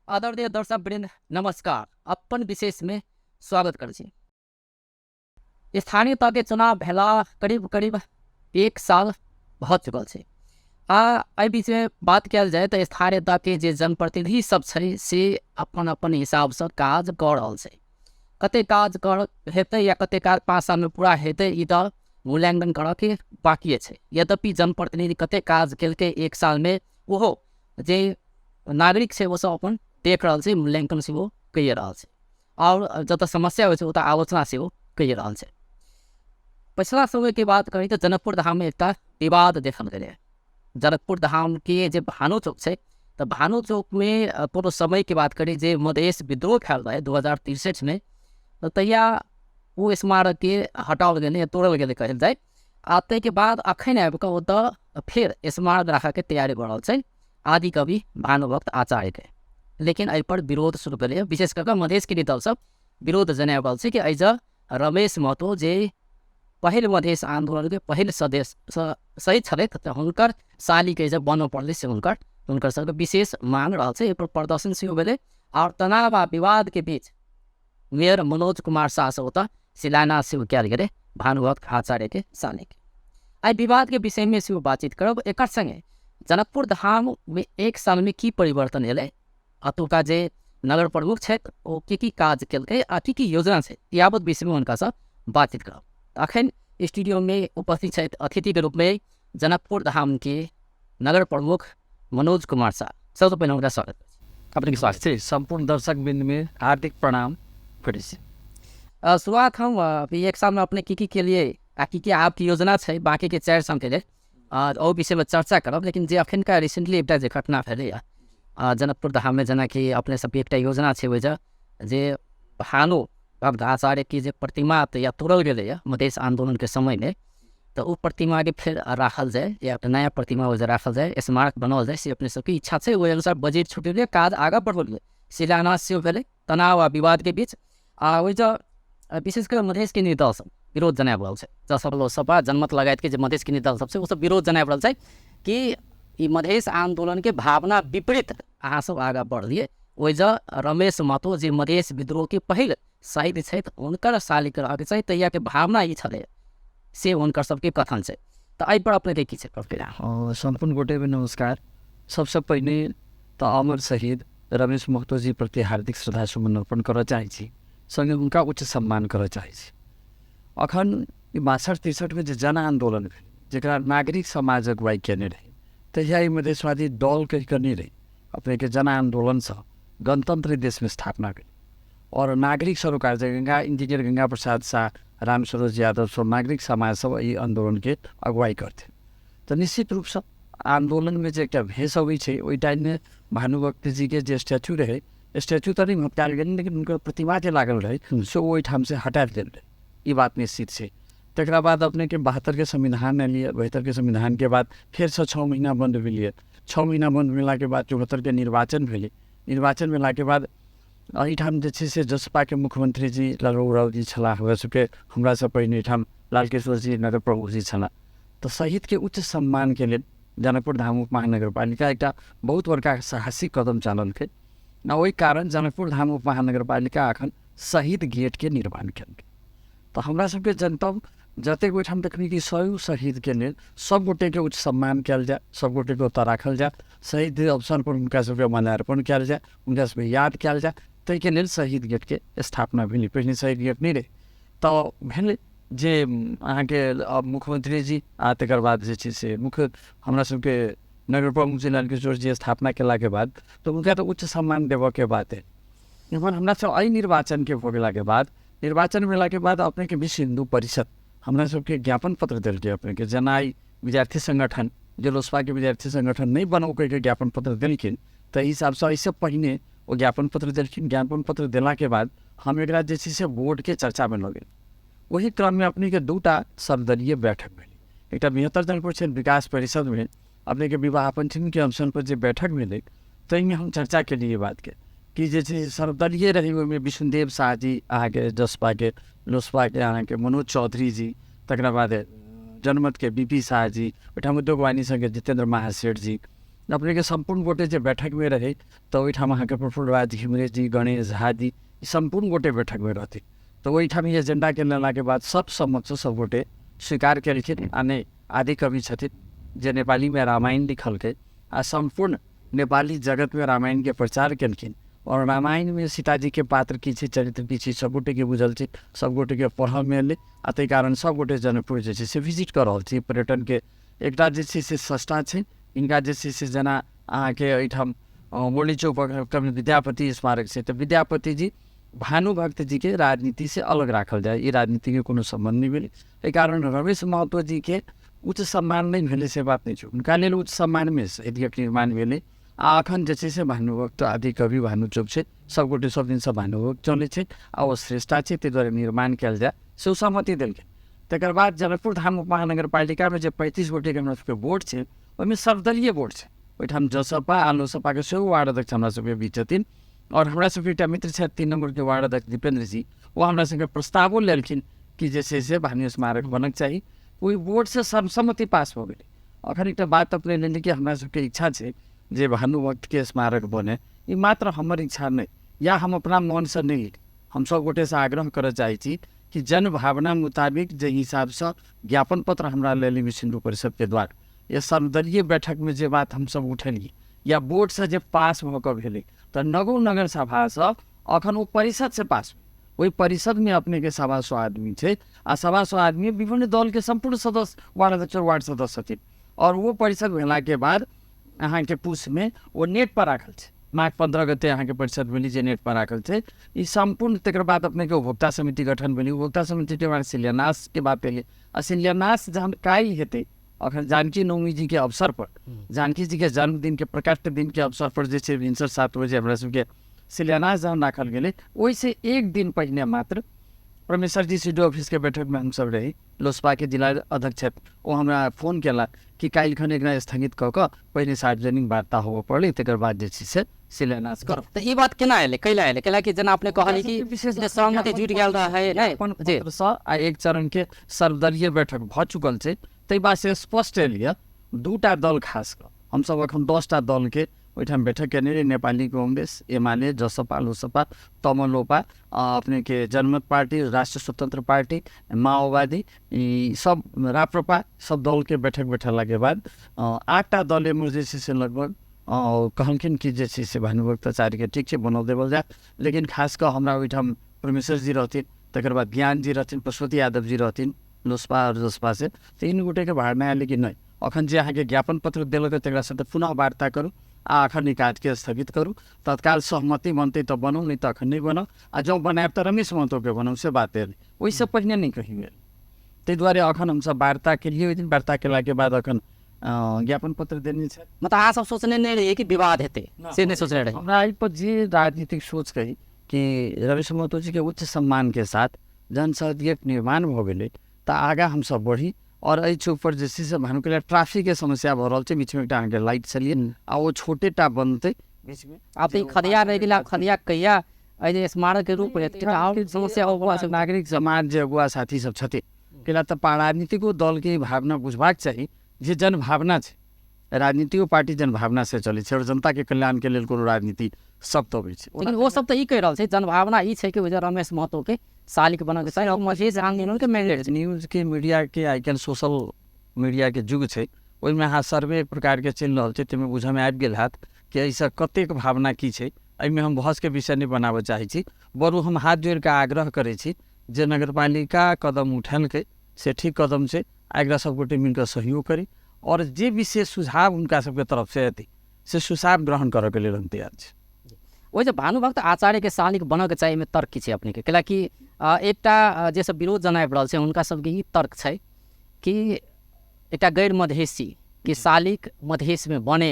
आदरणीय दर्शक वृंद नमस्कार। अपन विशेष में स्वागत करै छी। स्थानीय तह के चुनाव भेला करीब करीब 1 साल भऽ चुकल छै आ एहि बीच में बात कयल जाय तऽ स्थानीय तह के जे जनप्रतिनिधि सब छै से अपन अपन हिसाबसँ काज कऽ रहल छै। कते काज कर हेतै या कते काज 5 साल में पूरा हेतै ई तऽ मूल्यांकन करऽ के बाकिए छै। यद्यपि जनप्रतिनिधि कते काज केलकै 1 साल में ओहो जे नागरिक छै ओ सब अपन देख रहल छै, मूल्यांकन सेहो कइए रहल छै आओर जतऽ समस्या होइ छै ओतऽ आलोचना सेहो कइए रहल छै। पछिला समयके बात करी तऽ जनकपुर धाममे एकटा विवाद देखल गेलै। जनकपुर धामके जे भानु चौक छै तऽ भानु चौकमे कोनो समयके बात करी जे मधेश विद्रोह भेल रहै 2063 में, तऽ तहिया ओ स्मारकके हटाओल गेलै या तोड़ल गेलै कहल जाय। आ ताहिके बाद अखन आबि कऽ ओतऽ फेर स्मारक राखऽके तैयारी भऽ रहल छै आदिकवि भानुभक्त आचार्यके। लेकिन एहिपर विरोध शुरू भेलैए, विशेष कऽ कऽ मधेशके दल सब विरोध जनाबि रहल छै कि एहिसँ रमेश महतो जे पहिल मधेश आन्दोलनके पहिल सदस्य सही छलथि तऽ हुनकर सालीके जे बनऽ पड़लै से हुनकर सबके विशेष मांग रहल छै। एहिपर प्रदर्शन सेहो भेलै आओर तनाव आ विवादके बीच मेयर मनोज कुमार शाह से ओतऽ शिलान्यास सेहो कयल गेलै भानुभक्त आचार्यके सालीके। एहि विवादके विषयमे सेहो बातचीत करब। एकर सङ्गे जनकपुर धाममे 1 सालमे की परिवर्तन एलै, अतुका जे नगर प्रमुख छथि ओ की की काज केलकै आ की की योजना छै यावत विषयमे हुनकासँ बातचीत करब। अखन स्टूडियोमे उपस्थित छथि अतिथिके रूपमे जनकपुर धामके नगर प्रमुख मनोज कुमार शाह। सबसँ पहिने हुनका स्वागत करै छी। अपनेके स्वागत छै। सम्पूर्ण दर्शक वृन्दमे हार्दिक प्रणाम करै छी। शुरुआत हम 1 सालमे अपने की की केलिए आ की की आपके योजना छै बाकीके 4 सालके लेल ओ विषयमे चर्चा करब। लेकिन जे अखनका रिसेंटली एकटा जे घटना भेलैए जनकपुर धाममे, जेनाकि अपने सबके एकटा योजना छै ओहि जे भानु भक्त आचार्यके जे प्रतिमा या तोड़ल गेलैए मधेश आन्दोलनके समयमे, तऽ ओ प्रतिमाके फेर राखल जाय या नया प्रतिमा ओहि राखल जाय, स्मारक बनाओल जाय, से अपने सबके इच्छा छै। ओहि अनुसार बजट छुटेलियै, काज आगाँ बढ़ौलियै, शिलान्यास सेहो भेलै तनाव आ विवादके बीच। आ ओहि विशेष कऽ मधेशके नेता सब विरोध जनाबि रहल छै, जसप लोकसभा जनमत लगायतके जे मधेशके नेता सब छै ओ सब विरोध जनाबि रहल छै कि ई मधेश आन्दोलनके भावना विपरीत अहाँ सब आगाँ बढ़लियै। ओहि रमेश महतो जे मधेश विद्रोहके पहिल शहीद छथि हुनकर सालीके रहऽके चाही, तहियाके भावना ई छलै से हुनकर सबके कथन छै। तऽ एहिपर अपनेके की छै प्रतिक्रिया? सम्पूर्ण गोटेमे नमस्कार। सबसँ पहिने तऽ अमर शहीद रमेश महतोजी प्रति हार्दिक श्रद्धा सुमन अर्पण करऽ चाहै छी, सङ्गे हुनका उच्च सम्मान करऽ चाहै छी। अखन ई 62-63 मे जे जन आन्दोलन भेल जकरा नागरिक समाज अगुवाई केने रहै, तहिया ई मधेशवादी दल कहि कऽ नहि रहै, अपनेके जन आन्दोलनसँ गणतन्त्र देशमे स्थापना भेल और नागरिक सरोकार जे गंगा इंजीनियर गंगा प्रसाद शाह, राम सरोज यादव सब नागरिक समाज सब एहि आन्दोलनके अगुवाई करथिन। तऽ निश्चित रूपसँ आन्दोलनमे जे एकटा भेष अबै छै ओहि टाइममे भानुभक्तजीके जे स्टैचू रहै, स्टैचू तऽ नहि हटायल गेलै लेकिन हुनकर प्रतिमा जे लागल रहै से ओहिठामसँ हटा देल रहै, ई बात निश्चित छै। तकरा बाद अपनेके 72के संविधान एलियै, 72के संविधानके बाद फेरसँ 6 महीना बन्द भेलियै, 6 महीना बन्द भेलाके बाद 74के निर्वाचन भेलै, निर्वाचन भेलाके बाद एहिठाम जे छै से जसपाके मुख्यमंत्री जी लालबाबू राउत जी छलाह, हमरा सबके हमरासँ पहिने एहिठाम लालकेश्वर जी नगर प्रमुख जी छलाह। तऽ शहीदके उच्च सम्मानके लेल जनकपुर धाम उप महानगरपालिका एकटा बहुत बड़का साहसिक कदम चाललकै आ ओहि कारण जनकपुर धाम उप महानगरपालिका अखन शहीद गेटके निर्माण केलकै। तऽ हमरा सबके जनतब जतेक ओहिठाम देखबै कि सौ शहीदके लेल सब गोटेके उच्च सम्मान कयल जाय, सब गोटेके ओतऽ राखल जाय, शहीद अवसरपर हुनका सबके माल्यार्पण कयल जाय, हुनका सबके याद कयल जाय, ताहिके लेल शहीद गेटके स्थापना भेलै। पहिने शहीद गेट नहि रहै। तऽ भेलै जे अहाँके मुख्यमंत्री जी आ तकर बाद जे छै से मुख्य हमरा सबके नगर प्रमुख जी लालकिशोर जी स्थापना केलाके बाद तऽ हुनका तऽ उच्च सम्मान देबऽके बात है। एम्हर हमरा सब एहि निर्वाचनके भऽ गेलाके बाद, निर्वाचन भेलाके बाद अपनेके विश्व हिन्दू परिषद हमरा सबके ज्ञापन पत्र देलकै अपनेके, जेना ई विद्यार्थी संगठन जे लोसपाके विद्यार्थी संगठन नहि बनाउ कहिके ज्ञापन पत्र देलखिन, ताहि हिसाबसँ एहिसँ पहिने ओ ज्ञापन पत्र देलखिन। ज्ञापन पत्र देलाके बाद हम एकरा जे छै से बोर्डके चर्चामे लऽ गेल। ओहि क्रममे अपनेके 2टा सर्वदलीय बैठक भेलै, एकटा बृहत्तर जनकपुर क्षेत्र विकास परिषदमे अपनेके विवाह पञ्चमीके अवसरपर जे बैठक भेलै ताहिमे हम चर्चा केलियै बातके कि जे छै सर्वदलीय रहै, ओहिमे विष्णुदेव शाह जी अहाँके जसपाके, लोसपाके अहाँके मनोज चौधरी जी, तकरा बाद जनमतके बी पी शाह जी, ओहिठाम उद्योग वाणिज्य संघके जितेन्द्र महासेठ जी, अपनेके सम्पूर्ण गोटे जे बैठकमे रहै तऽ ओहिठाम अहाँके प्रफुल्ल राज घिमिरे जी, गणेश झा जी, सम्पूर्ण गोटे बैठकमे रहथिन। तऽ ओहिठाम ई एजेंडाके लेलाके बाद सब सम्मतसँ सब गोटे स्वीकार केलखिन। आ नहि आदि कवि छथिन जे नेपालीमे रामायण लिखलकै आ सम्पूर्ण नेपाली जगतमे रामायणके प्रचार केलखिन। और रामायणमे सीताजीके पात्र की छै, चरित्र की छै, सब गोटेके बुझल छै, सब गोटेके पढ़ऽमे एलै आ ताहि कारण सब गोटे जनकपुर जे छै से विजिट कऽ रहल छै। पर्यटनके एकटा जे छै से सस्ता छै हिनका जे छै से, जेना अहाँके एहिठाम मुरली चौक पर विद्यापति स्मारक छै, तऽ विद्यापति जी भानुभक्त जीके राजनीतिसँ अलग राखल जाय, ई राजनीतिके कोनो सम्बन्ध नहि भेलै। एहि कारण रमेश महतो जीके उच्च सम्मान नहि भेलै से बात नहि छै, हुनका लेल उच्च सम्मानमे शहीदके निर्माण भेलै। आ अखन जे छै से भानुभक्त आदि कवि भानु चौक छै, सब गोटे सब दिनसँ भानुभक्त चलै छै आ ओ श्रेष्ठता छै, ताहि दुआरे निर्माण कयल जाय से ओ सहमति देलकै। तकर बाद जनकपुर धाम उपमहानगरपालिकामे जे 35 गोटेके हमरा सबके बोर्ड छै, ओहिमे सर्वदलीय बोर्ड छै। ओहिठाम जसपा आ लोसपाके सेहो वार्ड अध्यक्ष हमरा सबके बीच छथिन। और हमरा सबके एकटा मित्र छथि 3 नम्बरके वार्ड अध्यक्ष दीपेंद्र जी, ओ हमरा सबके प्रस्तावो लेलखिन कि जे छै से भानु स्मारक बनक चाही। ओहि बोर्डसँ सर्वसम्मति पास भऽ गेलै। अखन एकटा बात अपने लेली कि हमरा सबके इच्छा छै जे भानुभक्तके स्मारक बने, ई मात्र हमर इच्छा नहि या हम अपना मनसँ नहि, हम सब गोटेसँ आग्रह करऽ चाहै छी कि जनभावना मुताबिक जे हिसाबसँ ज्ञापन पत्र हमरा लेली विश्व हिन्दू परिषदके द्वारा या सर्वदलीय बैठकमे जे बात हमसब उठेलियै या बोर्डसँ जे पास भऽ कऽ भेलै, तऽ नगो नगर सभासँ अखन ओ परिषदसँ पास भेलै। ओहि परिषदमे अपनेके 125 आदमी छै आ 125 आदमी विभिन्न दलके सम्पूर्ण सदस्य, वार्ड अध्यक्ष वार्ड सदस्य छथिन। और ओ परिषद भेलाके बाद अहाँके पुसमे ओ नेट पर राखल छै, माघ 15 गते अहाँके परिषद भेली जे नेट पर राखल छै ई सम्पूर्ण। तकर बाद अपनेके उपभोक्ता समिति गठन भेली, उपभोक्ता समितिके बाद शिलान्यासके बात एलै आ शिलान्यास जहन काल्हि हेतै, अखन जानकी नवमी जी के अवसर पर, जानकी जी के जन्मदिन के प्रकट दिन के अवसर पर जे छै भिनसर 7 बजे हमरा सबके शिलान्यास जहन राखल गेलै, ओहिसँ एक दिन पहिने मात्र परमेश्वर जी सी डी ऑफिस के बैठक में हमसब रही, लोसपा के जिला अध्यक्ष ओ हमरा फोन केला कि काल्हि खन एकरा स्थगित कऽ कऽ पहिने सार्वजनिक वार्ता होबऽ पड़लै, तकर बाद जे छै से शिलान्यास करब। तऽ ई बात केना एलै, कैला एलै? कैला कि जेना अपने कहलियै कि विशेष सहमति जुटि गेल रहै नहि पत्रसँ आ एक चरण के सर्वदलीय बैठक भऽ चुकल छै, ताहि बात से स्पष्ट एलियै दूटा दल खास कऽ हमसब अखन 10टा दल के ओहिठाम बैठक केने रही, नेपाली कांग्रेस, एमाले, जसपा, लोसपा, तमलोपा, अपनेके जनमत पार्टी, राष्ट्रिय स्वतंत्र पार्टी, माओवादी, ई सब राप्रपा, सब दलके बैठक बैठलाके बाद 8टा दल एमहर जे छै से लगभग कहलखिन कि जे छै से भानुभक्ताचार्यके ठीक छै बनल देवल जाय। लेकिन खास कऽ हमरा ओहिठाम परमेश्वर जी रहथिन, तकर बाद ज्ञान जी रहथिन, पशुपति यादव जी रहथिन लोसपा आओर जसपा से, 3 गोटेके भावना आयल कि नहि अखन जे अहाँके ज्ञापन पत्र देलक तकरा साथे पुनः वार्ता करू आ अखन ई काजके स्थगित करू, तत्काल सहमति बनतै तऽ बनू, नहि तऽ अखन नहि बनब, आ जँ बनायब तऽ रमेश महतोके बनब, से बात एलै, ओहिसँ पहिने नहि कही भेल। ताहि दुआरे अखन हमसब वार्ता केलियै, ओहि दिन वार्ता केलाके बाद अखन ज्ञापन पत्र देने छै। मतलब अहाँ सब सोचने नहि रहियै कि विवाद हेतै, से नहि सोचने रहियै? हमरा एहि पर जे राजनीतिक सोच कही कि रमेश महतो जीके उच्च सम्मानके साथ जहन सड़क निर्माण भऽ गेलै तऽ आगाँ हमसब बढ़ी। और एहि चौक पर जे छै से भानुके लिए ट्रैफिकके समस्या भऽ रहल छै, बीचमे एकटा अहाँके लाइट छलियै आ ओ छोटे टा बनतै बीचमे। आब तऽ ई खदिया रहि गेलै, आब खदिया कहिया एहि जे स्मारकके रूप हेतै तऽ आओर समस्या होबऽ छै। नागरिक समाज जे अगुआ साथी सब छथिन, कैला तऽ राजनीतिको दलके भावना बुझबाक चाही जे जनभावना छै, राजनीतिको पार्टी जनभावना से चलै छै और जनताके कल्याणके लेल कोनो राजनीति शब्द अबै छै। लेकिन ओ सब तऽ ई कहि रहल छै जनभावना ई छै कि ओ जे रमेश महतोके शालिक बनऽके चाही, और मधेश आन्दोलनके मैंडेट छै। न्यूजके मीडियाके आइ काल्हि सोशल मीडियाके युग छै, ओहिमे अहाँ सर्वे प्रकारके चलि रहल छै, ताहिमे बुझऽमे आबि गेल हैत कि एहिसँ कतेक भावना की छै। एहिमे हम बहसके विषय नहि बनाबऽ चाहै छी, बरु हम हाथ जोड़िकऽ आग्रह करै छी जे नगरपालिका कदम उठेलकै से ठीक कदम छै, आ एकरा सबगोटे मिलकऽ सहयोग करी और जे विशेष सुझाव हुनका सबके तरफसँ एतै से सुझाव ग्रहण करऽके लेल हम तैयार छी। ओहि जे भानुभक्त आचार्यके शालिक बनऽके चाही एहिमे तर्क की छै अपनेके? कैलाकि एकटा जे सब विरोध जनाबि रहल छै हुनका सबके ई तर्क छै कि एकटा गैर मधेशी के शालिक मधेशमे बने,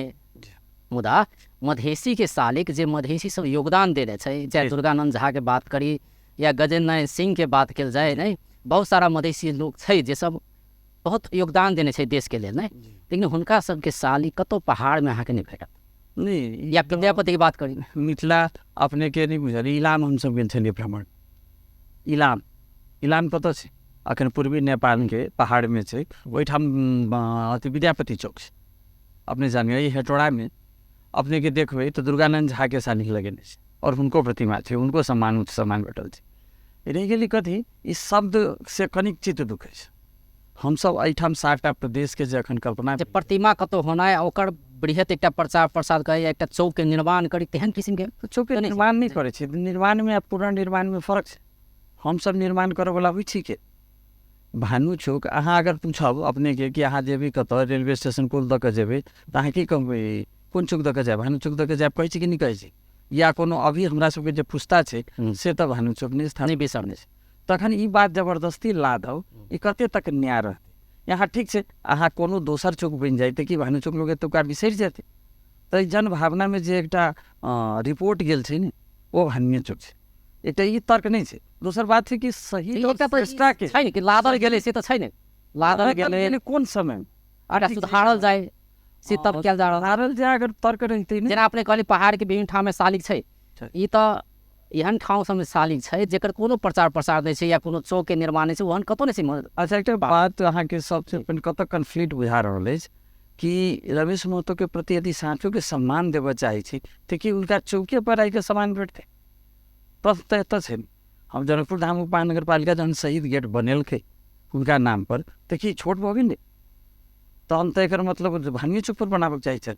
मुदा मधेशीके शालिक जे मधेशी सब योगदान देने छै, चाहे दुर्गानन्द झाके बात करी या गजेन्द्र नारायण सिंहके बात कयल जाय, नहि बहुत सारा मधेशी लोक छै जे सब बहुत योगदान देने छै देशके लेल, नहि लेकिन हुनका सबके शालिक कतहु पहाड़मे अहाँके नहि भेटत। नहि, या विद्यापतिके बात करी, मिथिला अपनेके नहि बुझल, इलाम हमसब गेल छलियै भ्रमण, इलाम, इलाम कतऽ छै? अखन पूर्वी नेपालके पहाड़मे छै, ओहिठाम अथी विद्यापति चौक छै। अपने जानिए हेटौड़ामे अपनेके देखबै तऽ दुर्गानन्द झाके शालिक लगेने छै आओर हुनको प्रतिमा छै, हुनको सम्मान उच्च सम्मान भेटल छै। रहि गेली कथी, ई शब्दसँ कनिक चित्त दुखै छै। हमसब एहिठाम 7टा प्रदेशके जे अखन कल्पना जे प्रतिमा कतौ होनाइ आ ओकर बृहत एकटा प्रचार प्रसार करी, एकटा चौकके निर्माण करी, तेहन किसिमके चौकके निर्माण नहि करै छै। निर्माणमे आ पुनर्निर्माणमे फरक छै। हमसब निर्माण करऽवला होइ छी के भानु चौक अहाँ अगर पूछब अपनेके कि अहाँ जेबै कतऽ, रेलवे स्टेशन कोन दऽ कऽ जेबै, तऽ अहाँ की कहबै, कोन चौक दऽ कऽ जायब, भानु चौक दऽ कऽ जायब कहै छी कि नहि कहै छी? या कोनो अभी हमरा सबके जे पुस्ता छै से तऽ भानु चौक नहि स्थापित बिसरने छै। तखन ई बात जबरदस्ती लादब ई कते तक न्याय रहतै? यहाँ ठीक छै, अहाँ कोनो दोसर चौक बनि जाइ तऽ कि भानु चौक लोक एतुका बिसरि जेतै? तऽ जनभावनामे जे एकटा रिपोर्ट गेल छै ने, ओ भानुए चौक छै, एकटा ई तर्क नहि छै। दोसर बात छै कि सही छै ने कि लादल गेलै से तऽ छै ने, लादल गेलै कोन समय आ सुधारल जाय से तब कयल जा रहल, सुधारल जाय अगर तर्क रहितै ने। जेना अपने कहली पहाड़के विभिन्न ठाममे शालिक छै, ई तऽ एहन ठाम सबमे शालिक छै जेकर कोनो प्रचार प्रसार नहि छै या कोनो चौकके निर्माण नहि छै, ओहन कतौ नहि छै। अच्छा, एकटा बात अहाँके सबसँ पहिने कतऽ कन्फ्लिक्ट बुझा रहल अछि कि रमेश महतोके प्रति यदि साँचोके सम्मान देबऽ चाहै छी तऽ कि हुनका चौके पर आबिके सम्मान भेटतै? प्रश्न तऽ एतऽ छै। हम जनकपुर धाम उपमहानगरपालिका जहन शहीद गेट बनेलकै हुनका नामपर तऽ की छोट भऽ गेलै? तहन तऽ एकर मतलब भानुए चौक पर बनाबऽके चाही छल,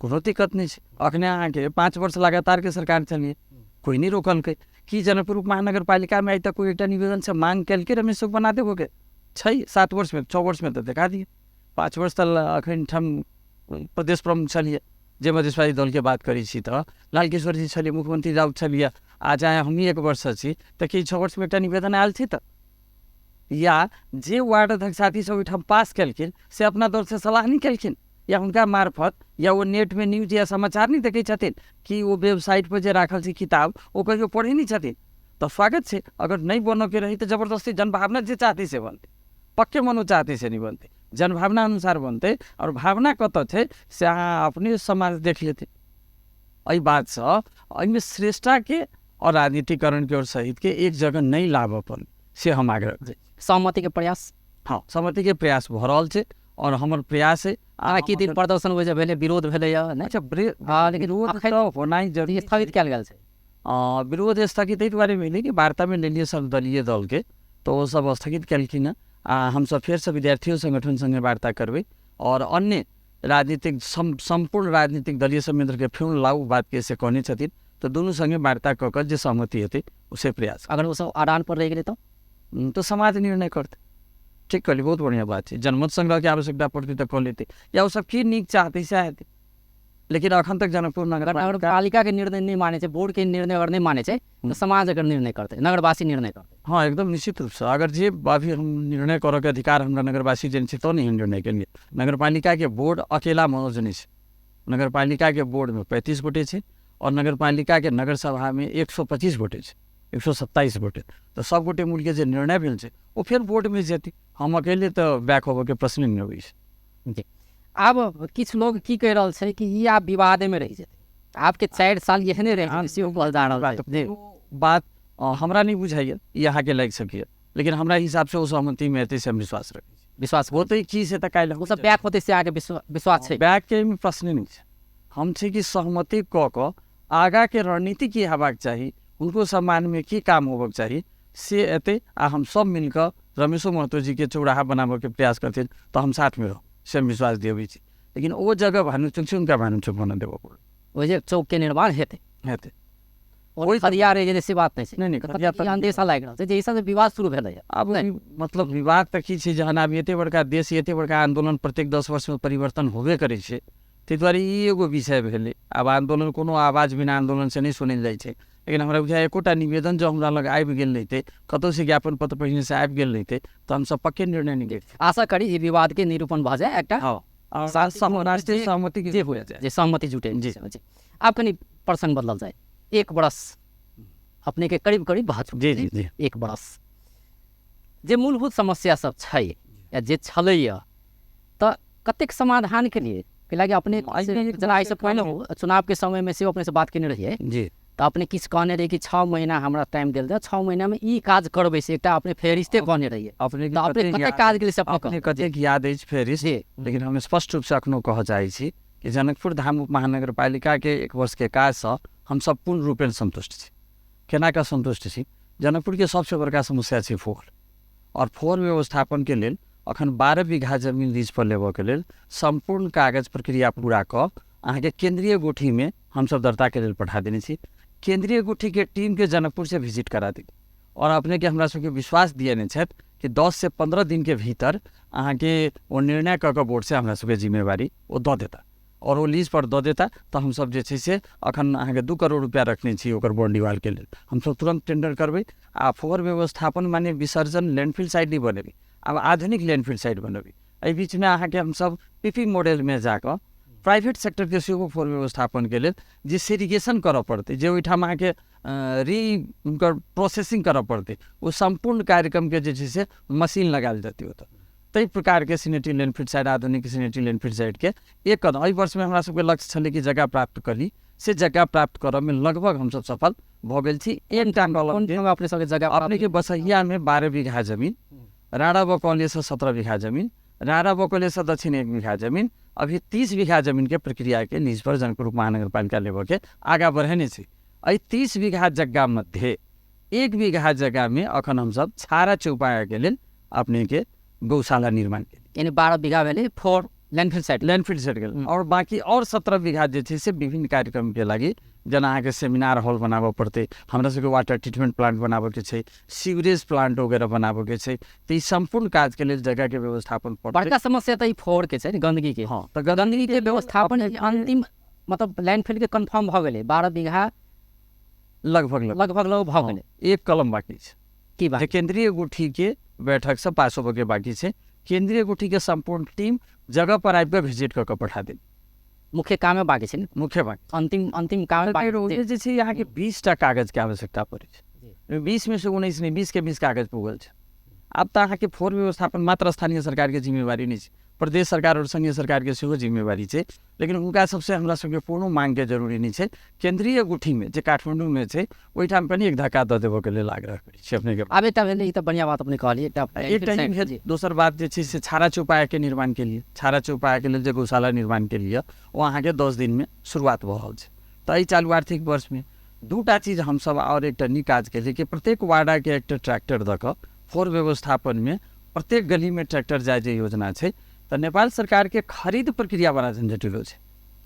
कोनो दिक्कत नहि छै। अखने अहाँके 5 वर्ष लगातारके सरकार छलियै, कोइ नहि रोकलकै। कि जनकपुर उपमहानगरपालिकामे आइ तक कोइ एकटा निवेदनसँ माँग केलकै रमेश चौक बना देबोके? छै 7 वर्षमे 6 वर्षमे तऽ देखा दिअ, 5 वर्ष तऽ अखन ठाम प्रदेश प्रमुख छलियै, जे मधेशवादी दलके बात करै छी तऽ लालकिशोर जी छलियै, मुख्यमंत्री राउत छलियै, आ चाहे हमही 1 वर्ष छी, तऽ की 6 वर्षमे एकटा निवेदन आयल छै? तऽ या जे वार्ड अध्यक्ष साथी सब ओहिठाम पास केलखिन से अपना दलसँ सलाह नहि केलखिन, या हुनका मार्फत, या ओ नेटमे न्यूज या समाचार नहि देखै छथिन कि ओ वेबसाइट पर जे राखल छै किताब ओ कहियो पढ़ै नहि छथिन? तऽ स्वागत छै। अगर नहि बनऽके रहै तऽ जबरदस्ती जनभावना जे चाहतै से बनतै, पक्के मनो चाहतै से नहि बनतै, जनभावना अनुसार बनतै। आओर भावना कतऽ छै से अहाँ अपने समाज देख लेतै। एहि बातसँ एहिमे श्रेष्ठताके आओर राजनीतिकरणके आओर शहीदके एक जगह नहि लाबऽ पड़ै, से हम आग्रह करै छी। सहमतिके प्रयास? हँ, सहमतिके प्रयास भऽ रहल छै आओर हमर प्रयास है। आ की दिन प्रदर्शन होइ भेलै, विरोध भेलै? अच्छा, लेकिन विरोध तऽ होनाइ जरूरी स्थगित कयल गेल छै। विरोध स्थगित एहि दुआरे भेलै कि वार्तामे लेलियै सब दलीय दलके, तऽ ओ सब स्थगित केलखिन हँ। आ हमसब फेरसँ विद्यार्थियों संगठन सङ्गे वार्ता करबै आओर अन्य राजनीतिक सम्पूर्ण राजनीतिक दलीय संयंत्रके फेर लाउ बातके से कहने छथिन, तऽ दुनू सङ्गे वार्ता कऽ कऽ जे सहमति हेतै से प्रयास। अगर ओ सब अड़ान पर रहि गेलै तऽ समाज निर्णय करतै। ठीक कहली, बहुत बढ़िआँ बात छै। जनमत संग्रहके आवश्यकता पड़तै तऽ कऽ लेतै, या ओ सब की नीक चाहतै सएह हेतै। लेकिन अखन तक जनकपुर नगरपालिकाके निर्णय नहि मानै छै, बोर्डके निर्णय अगर नहि मानै छै तऽ समाज अगर निर्णय करतै, नगरवासी निर्णय करतै। हँ, एकदम निश्चित रूपसँ। अगर जे अभी हम निर्णय करऽके अधिकार हमरा नगरवासी देने छै तऽ नहि हम निर्णय केलियै। नगरपालिकाके बोर्ड अकेला मनोज नहि छै, नगरपालिकाके बोर्डमे 35 गोटे छै आओर नगरपालिकाके नगरसभामे 125 गोटे छै, 127 गोटे। तऽ सब गोटे मिलके जे निर्णय भेल छै ओ फेर बोर्डमे जेतै, हम अकेले तऽ बैक होबऽके प्रश्न नहि अबै छै। जी, आब किछु लोग की कहि रहल छै कि ई आब विवादेमे रहि जेतै, आबके 4 साल एहने रहि जेतै, सेहो कहल जा रहल छै। बात हमरा नहि बुझाइए, ई अहाँके लागि सकैए, लेकिन हमरा हिसाबसँ ओ सहमतिमे हेतै से हम विश्वास रखै छी। विश्वास होतै की से तऽ काल्हि ओ सब बैक होतै से अहाँके विश्वास छै? बैकके एहिमे प्रश्ने नहि छै। हम छै कि सहमति कऽ कऽ आगाँके रणनीति की हेबाक चाही, हुनको सम्मानमे की काम होबक चाही से एतै, आ हम सब मिलकऽ रमेशो महतो जीके चौराहा बनाबऽके प्रयास करथिन तऽ हम साथमे रहब, से हम विश्वास दिअबै छी। लेकिन ओ जगह भानु चौक छै, हुनका भानु चौक बना देबऽ पड़त। ओहि जे चौकके निर्माण हेतै, हेतै, ओहि खदिया रहि गेलै से बात नहि छै। नहि, खदिया तऽ अंदेशा लागि रहल छै जे एहिसँ विवाद शुरू भेलै। आब मतलब विवाद तऽ की छै, जहन आब एते बड़का देश एते बड़का आन्दोलन प्रत्येक 10 वर्षमे परिवर्तन होबे करै छै, ताहि दुआरे ई एगो विषय भेलै। आब आन्दोलन कोनो आवाज बिना आन्दोलन से नहि सुनल जाइ छै, लेकिन हमरा बुझाइए एकोटा निवेदन जँ हमरा लग आबि गेल रहितै, कतहुसँ ज्ञापन पत्र पहिनेसँ आबि गेल रहितै तऽ हमसब पक्के निर्णय नहि लैतियै। आशा करी ई विवादके निरूपण भऽ जाय, एकटा हँ राष्ट्रीय सहमति जे हुए, जे सहमति जुटे। जी, आब कनि प्रसंग बदलल जाय। 1 बरस अपने के करीब करीब भऽ चुकल। जी जी जी, 1 बरस जे मूलभूत समस्या सब छै या जे छलैया तऽ कतेक समाधान के लिए, कैलाकि अपने जेना एहिसँ पहिने चुनावके समयमे सेहो अपनेसँ बात केने रहियै जी, तऽ अपने किछु कहने रहियै कि 6 महीना हमरा टाइम देल जाए, 6 महीनामे ई काज करबै, से एकटा अपने फेरिस्ते कहने रहियै। अपने तऽ अपने कतेक काज गेलै से अपने कतेक याद अछि फेरिस्त, लेकिन हम स्पष्ट रूपसँ अखनो कहऽ चाहै छी कि जनकपुर धाम उप महानगरपालिकाके 1 वर्षके काजसँ हमसब पूर्ण रूपेण सन्तुष्ट छी। केना कऽ सन्तुष्ट छी? जनकपुरके सबसँ बड़का समस्या छै फोहर, आओर फोहर व्यवस्थापनके लेल अखन 12 बीघा जमीन लीज पर लेबऽके लेल सम्पूर्ण कागज प्रक्रिया पूरा कऽ अहाँके केन्द्रीय गोठीमे हमसब दर्ताके लेल पठा देने छी। केन्द्रीय गोठीके टीमके जनकपुरसँ विजिट करा देली आओर अपनेके हमरा सबके विश्वास दिएने छथि कि 10 से 15 दिनके भीतर अहाँके ओ निर्णय कऽ कऽ बोर्डसँ हमरा सबके जिम्मेवारी ओ दऽ देता आओर ओ लीज पर दऽ देता। तऽ हमसब जे छै से अखन अहाँके 2 करोड़ रुपैआ रखने छी ओकर बॉन्ड के लेल। हमसब तुरन्त टेंडर करबै आ फोहर व्यवस्थापन माने विसर्जन लैंडफिल साइड नहि बनेबै, आब आधुनिक लैंडफिल साइड बनेबै। एहि बीचमे अहाँके हमसब पीपी मॉडलमे जाकऽ प्राइवेट सेक्टरके सेहो फोहर व्यवस्थापनके लेल जे सेरिगेशन करऽ पड़तै, जे ओहिठाम अहाँके री हुनकर प्रोसेसिंग करऽ पड़तै, ओ सम्पूर्ण कार्यक्रमके जे छै से मशीन लगायल जेतै ओतऽ। ताहि प्रकारके सिनेटरी लैंडफिल साइड, आधुनिक सिनेटरी लैंडफिल साइडके एक कदम एहि वर्षमे हमरा सबके लक्ष्य छलै कि जगह प्राप्त करी, से जगह प्राप्त करऽमे लगभग हमसब सफल भऽ गेल छी। एकटा कलम अपने सबके जगह अपनेके बसहियामे 12 बीघा जमीन, राणा बकौलीसँ 17 बीघा जमीन, राणा बकौलीसँ दक्षिण 1 बीघा जमीन, अभी 30 बीघा जमीनके प्रक्रियाके लीज पर जनकपुर महानगरपालिका लेबऽके आगाँ बढ़ेने छै। एहि 30 बीघा जग्गा मध्ये 1 बीघा जग्गामे अखन हमसब छारा चौपायाके लेल अपनेके गौशाला निर्माण केली। यानी 12 बीघा भेलै for landfill site, landfill site गेल, आओर बाकी आओर 17 बीघा जे छै से विभिन्न कार्यक्रमके लागि, जेना अहाँके सेमिनार हॉल बनाबऽ पड़तै, हमरा सबके वाटर ट्रीटमेंट प्लांट बनाबऽके छै, सीवरेज प्लांट वगैरह बनाबऽके छै, तऽ ई सम्पूर्ण काजके लेल जगहके व्यवस्थापन पड़तै। बड़का समस्या तऽ ई फोहरके छै ने, गन्दगीके। हँ, तऽ गन्दगीके व्यवस्थापन अन्तिम मतलब लैंडफिलके कन्फर्म भऽ गेलै, 12 बीघा लगभग लगभग भऽ गेलै, 1 कलम बाकी छै। की बात? जे केन्द्रीय गोठीके बैठकसँ पास होबऽके बाकी छै। केन्द्रीय गोठीके सम्पूर्ण टीम जगह पर आबि कऽ विजिट कऽ कऽ पठा देल। मुख्य कामे बाकी छै ने? मुख्य बाकी अंतिम अंतिम काम बाकी जे छै अहाँके 20 टा कागजके आवश्यकता पड़ै छै। 20 में से 19 नहि, 20 के 20 कागज पुगल छै। आब तऽ अहाँके फोहर व्यवस्थापन मात्र स्थानीय सरकारके जिम्मेवारी नहि छै, प्रदेश सरकार आओर संघीय सरकारके सेहो जिम्मेवारी छै। लेकिन हुनका सबसँ हमरा सबके कोनो माँगके जरूरी नहि छै। केन्द्रीय गुठीमे जे काठमाण्डूमे छै ओहिठाम कनि एक धक्का दऽ देबऽके लेल आग्रह करै छी अपनेके। आब एकटा भेलै, ई तऽ बढ़िआँ बात अपने कहलियै। एकटा ई भेल। दोसर बात जे छै से छारा चौपायाके निर्माणके लिए, छारा चौपायाके लेल जे गौशाला निर्माणके लिए ओ अहाँके 10 दिनमे शुरुआत भऽ रहल छै। तऽ एहि चालू आर्थिक वर्षमे 2टा चीज हमसब आओर एकटा नीक काज केलियै कि प्रत्येक वार्डाके एकटा ट्रैक्टर दऽ कऽ फोहर व्यवस्थापनमे प्रत्येक गलीमे ट्रैक्टर जाय जे योजना छै। तऽ नेपाल सरकारके खरीद प्रक्रिया बड़ा झंझटिलो छै।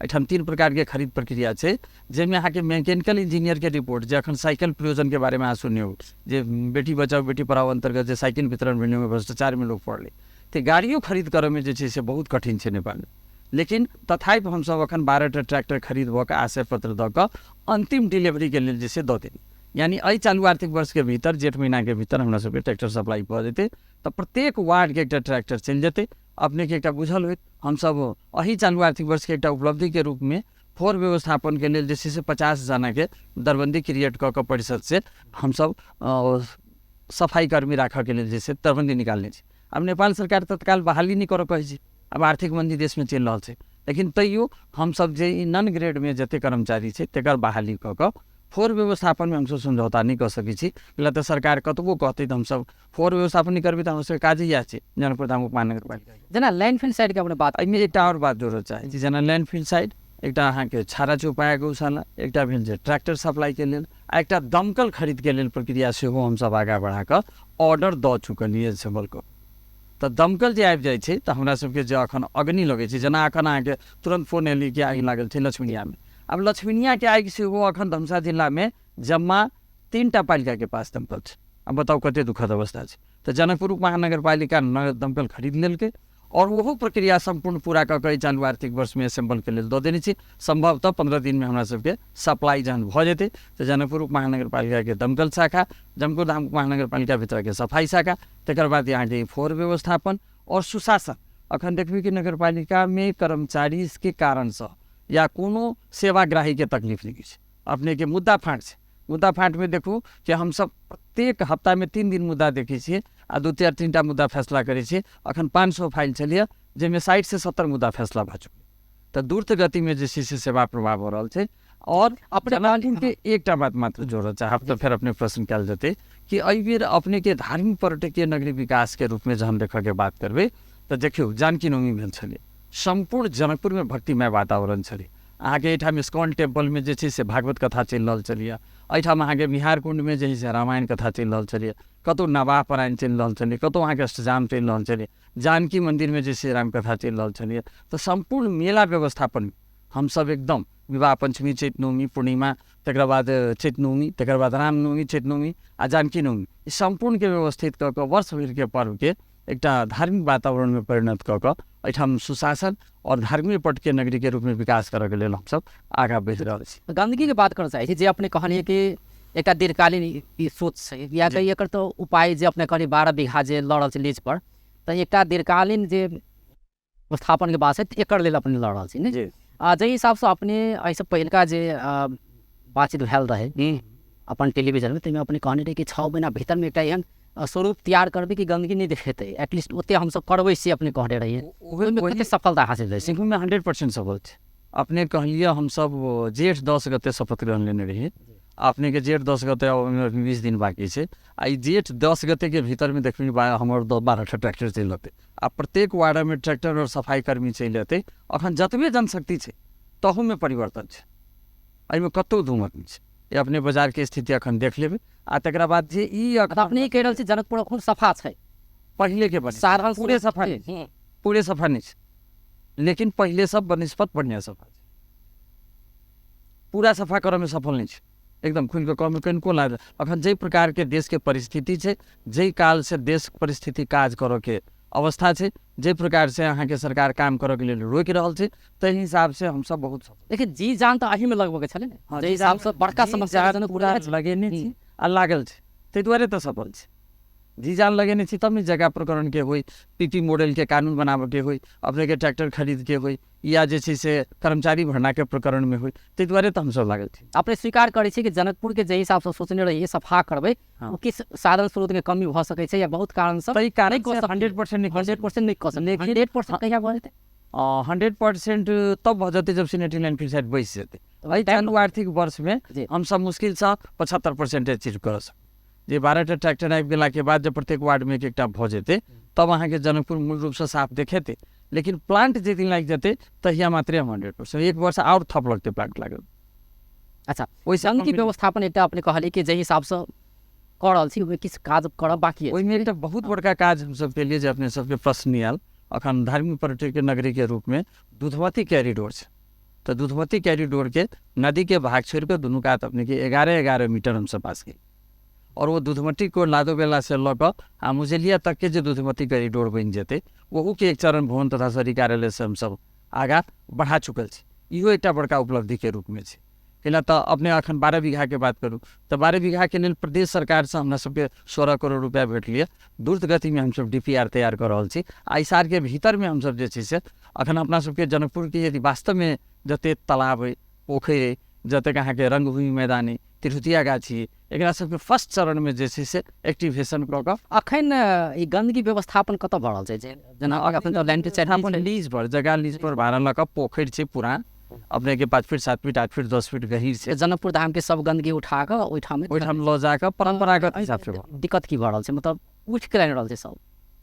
एहिठाम 3 प्रकारके खरीद प्रक्रिया छै, जाहिमे अहाँके मैकेनिकल इंजीनियरके रिपोर्ट, जे अखन साइकिल प्रयोजनके बारेमे अहाँ सुनने हो, जे बेटी बचाओ बेटी पढ़ाओ अन्तर्गत जे साइकिल वितरण भेलै ओहिमे भ्रष्टाचारमे लोक पड़लै, तऽ गाड़ियो खरीद करऽमे जे छै से बहुत कठिन छै नेपालमे। लेकिन तथापि हमसब अखन 12 टा ट्रैक्टर खरीद भऽ कऽ आशय पत्र दऽ कऽ अन्तिम डिलीवरीके लेल जे से दऽ देली। यानी एहि चालू आर्थिक वर्षके भीतर जेठ महीनाके भीतर हमरा सबके ट्रैक्टर सप्लाई भऽ जेतै। तऽ प्रत्येक वार्डके एकटा ट्रैक्टर चलि जेतै। अपनेके एकटा बुझल होइत, हमसब एहि चालू आर्थिक वर्षके एकटा उपलब्धिके रूपमे फोहर व्यवस्थापनके लेल जे छै से 50 जनाके दरबन्दी क्रिएट कऽ कऽ परिषदसँ हमसब सफाइकर्मी राखऽके लेल जे छै दरबन्दी निकालने छी। आब नेपाल सरकार तत्काल बहाली नहि करऽ कहै छै, आब आर्थिक मन्दी देशमे चलि रहल छै, लेकिन तैयो हमसब जे ई नॉन ग्रेडमे जते कर्मचारी छै तकर बहाली कऽ कऽ फोहर व्यवस्थापनमे हमसब समझौता नहि कऽ सकै छी। लए तऽ सरकार कतबो कहतै तऽ हमसब फोहर व्यवस्थापन नहि करबै तऽ हमर सबके काजे इएह छै जनकपुर धाम उपमहानगरपालिका। जेना लैंडफिल साइडके अपने बात, एहिमे एकटा आओर बात जोड़ऽ चाहै छी, जेना लैंडफिल साइड एकटा अहाँके छारा चौपाया गौशाला, एकटा भेल जे ट्रैक्टर सप्लाइके लेल, आ एकटा दमकल खरीदके लेल प्रक्रिया सेहो हमसब आगाँ बढ़ा कऽ ऑर्डर दऽ चुकलियै असेंबल कऽ। तऽ दमकल जे आबि जाइ छै तऽ हमरा सबके जे अखन अग्नि लगै छै, जेना अखन अहाँके तुरन्त फोन एलै कि आगि लागल छै लक्ष्मीनियामे। आब लक्ष्मीनियाके आगि सेहो अखन धनुषा जिलामे जम्मा 3 टा पालिकाके पास दमकल छै। आब बताउ कते दुखद अवस्था छै। तऽ जनकपुर महानगरपालिका दमकल खरीद लेलकै आओर ओहो प्रक्रिया सम्पूर्ण पूरा कऽ कऽ चालू आर्थिक वर्षमे असेंबलके लेल दऽ देने छी। सम्भवतः 15 दिनमे हमरा सबके सप्लाई जहन भऽ जेतै तऽ जनकपुर महानगरपालिकाके दमकल शाखा, जनकपुर धाम महानगरपालिका भितरके सफाइ शाखा, तकर बाद अहाँके फोहर व्यवस्थापन आओर सुशासन। अखन देखबै कि नगरपालिकामे कर्मचारीके कारणसँ या कोनो सेवाग्राहीके तकलीफ नहि छै। अपनेके मुद्दा फाँट छै, मुद्दा फाँटमे देखू कि हमसब प्रत्येक हप्तामे 3 दिन मुद्दा देखै छियै आ 2 4 3 टा मुद्दा फैसला करै छियै। अखन 500 फाइल छलियै जाहिमे 60 से 70 मुद्दा फैसला भऽ चुकलै। तऽ द्रुत गतिमे जे छै से सेवा प्रवाह भऽ रहल छै। और अपने जनकपुरके एकटा बात मात्र जोड़ऽ चाहब तऽ फेर अपने प्रश्न कयल जेतै कि एहिबेर अपनेके धार्मिक पर्यटकीय नगरी विकासके रूपमे जहन देखऽके बात करबै तऽ देखियौ जानकी नवमी भेल छलै, सम्पूर्ण जनकपुरमे भक्तिमय वातावरण छलै। अहाँके एहिठाम इस्कॉन टेम्पलमे जे छै से भागवत कथा चलि रहल छलैए, एहिठाम अहाँके बिहार कुण्डमे जे है से रामायण कथा चलि रहल छलैए, कतहु नवाह पारायण चलि रहल छलै, कतहु अहाँके अष्टजाम चलि रहल छलै, जानकी मन्दिरमे जे छै रामकथा चलि रहल छलैए। तऽ सम्पूर्ण मेला व्यवस्थापन हमसब एकदम विवाह पञ्चमी, चैत नवमी, पूर्णिमा, तकरा बाद चैत नवमी, तकर बाद रामनवमी, चैत नवमी आ जानकी नवमी, ई सम्पूर्णके व्यवस्थित कऽ कऽ वर्ष भरिके पर्वके एकटा धार्मिक वातावरणमे परिणत कऽ कऽ एहिठाम सुशासन आओर धार्मिक पर्यटकीय नगरीके रूपमे विकास करऽके लेल हमसब आगाँ बढ़ि रहल छी। गन्दगीके बात करऽ चाहै छी जे अपने कहलियै कि एकटा दीर्घकालीन ई सोच छै, या तऽ एकर तऽ उपाय जे अपने कहलियै 12 बीघा जे लऽ रहल छै लीज पर, तऽ एकटा दीर्घकालीन जे व्यवस्थापनके बात छै एकर लेल अपने लऽ रहल छी ने। आ जाहि हिसाबसँ अपने एहिसँ पहिलका जे बातचीत भेल रहै अपन टेलीविजनमे, ताहिमे अपने कहने रही कि 6 महीना भीतरमे एकटा एहन स्वरूप तैयार करबै कि गन्दगी नहि देखेतै, एटलीस्ट ओते हमसब करबै से अपने कहने रहियै। ओहिमे कते सफलता हासिल भेल छै? ओहिमे 100% सफल छै। अपने कहलियै हमसब जेठ 10 गते शपथ ग्रहण लेने रहियै, अपनेके जेठ 10 गते ओहिमे 20 दिन बाँकी छै, आ ई जेठ 10 गतेके भीतरमे देखबै हमर 12 टा ट्रैक्टर चलि अतै आ प्रत्येक वार्डमे ट्रैक्टर आओर सफाइकर्मी चलि अतै। अखन जतबे जनशक्ति छै तहूमे परिवर्तन छै, एहिमे कतहु दू मत नहि छै। ई अपने बाजारके स्थिति अखन देख लेबै आ तकरा बाद जे ई अपने कहि रहल छी जनकपुर अखन सफा छै, पहिलेके साधारण पूरे सफा नहि छै, पूरे सफा नहि छै, लेकिन पहिले सब बनस्पत बढ़िआँ सफा छै। पूरा सफा करऽमे सफल नहि छै, एकदम खुलि कऽ कहमे कनिको लागल। अखन जाहि प्रकारके देशके परिस्थिति छै, जाहि कालसँ देश परिस्थिति काज करऽके अवस्था छै, जाहि प्रकारसँ अहाँके सरकार काम करऽके लेल रोकि रहल छै, ताहि हिसाबसँ हमसब बहुत सफल। लेकिन जी जान तऽ एहिमे लगबऽके छलै ने, जाहि हिसाबसँ बड़का समस्या पूरा लगेने छी आ लागल छै, ताहि दुआरे तऽ सफल छै। जी जान लगेने छी तब ने जगह प्रकरणके होइ, पी मॉडलके कानून बनाबऽके होइ, अपनेके ट्रैक्टर खरीदके होइ, या जे छै से कर्मचारी भरनाके प्रकरणमे होइ, ताहि दुआरे तऽ हमसब लागल छी। अपने स्वीकार करै छी कि जनकपुरके जाहि हिसाबसँ सोचने रहियै सफा करबै, ओ किछु साधन स्रोतके कमी भऽ सकै छै या बहुत कारणसँ ताहि कारण 100% नहि 100% नहि कऽ सकै। 100% कहिया भऽ जेतै? 100% तब भऽ जेतै जब सिनेटी लाइन फिर साइड बैसि जेतै। एहि चालू आर्थिक वर्षमे हमसब मुश्किलसँ 75% अचीव करऽ सकबै। जे 12 टा ट्रैक्टर आबि गेलाके बाद जब प्रत्येक वार्डमे एक एकटा भऽ जेतै तब अहाँके जनकपुर मूल रूपसँ साफ देखेतै। लेकिन प्लांट जे दिन लागि जेतै तहिया मात्रे हम 100%, 1 वर्ष आओर थप लगतै प्लांट लागल। अच्छा, ओहि गन्दगी व्यवस्थापन एकटा अपने कहलियै कि जाहि हिसाबसँ कऽ रहल छी ओहिमे किछु काज करब बाँकी अछि। ओहिमे एकटा बहुत बड़का काज हमसब केलियै जे अपने सबके प्रश्न आयल। अखन धार्मिक पर्यटकीय नगरीके रूपमे दूधमती कैरिडोर छै, तऽ दूधमती कैरिडोरके नदीके भाग छोड़ि कऽ दुनू कात अपनेके 11-11 मीटर हमसब पास गेल। और ओ दूधमती को लादो बेला से लऽ कऽ आ मुजेलिया तकके जे दूधमती कॉरिडोर बनि जेतै ओहूके एक चरण भवन तथा शहरी कार्यालय से हमसब आगाँ बढ़ा चुकल छी। इहो एकटा बड़का उपलब्धिके रूपमे छै। कैला तऽ अपने अखन 12 बीघाके बात करू तऽ 12 बीघाके लेल प्रदेश सरकारसँ हमरा सबके 16 करोड़ रुपैआ भेटलियै। द्रुत गतिमे हमसब DPR तैयार कऽ रहल छी आ एहि सालके भीतरमे हमसब जे छै से अखन अपना सबके जनकपुरके यदि वास्तवमे जतेक तालाब अइ, पोखरि अइ, जतेक अहाँके रंगभूमि मैदान अइ, तिरहुतिया गाछी अइ, एकरा सबके फर्स्ट चरणमे जे छै से एक्टिवेशन कऽ कऽ अखन ई गन्दगी व्यवस्थापन कतऽ भऽ रहल छै? जेना अखन तऽ लैंड अपन लीज पर, जगह लीज पर भाड़ा लऽ कऽ पोखरि छै पुरान, अपनेके 5 फीट 7 फीट 8 फीट 10 फीट गहीर छै। जनकपुर धामके सब गन्दगी उठा कऽ ओहिठाम लऽ जाकऽ परम्परागत हिसाबसँ दिक्कत की भऽ रहल छै? मतलब उठि के लागि रहल छै सब?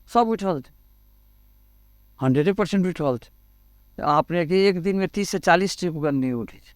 सब उठि रहल छै, 100% उठि रहल छै। अपनेके एक दिनमे 30 से 40 ट्रिप गन्दगी उठै छै,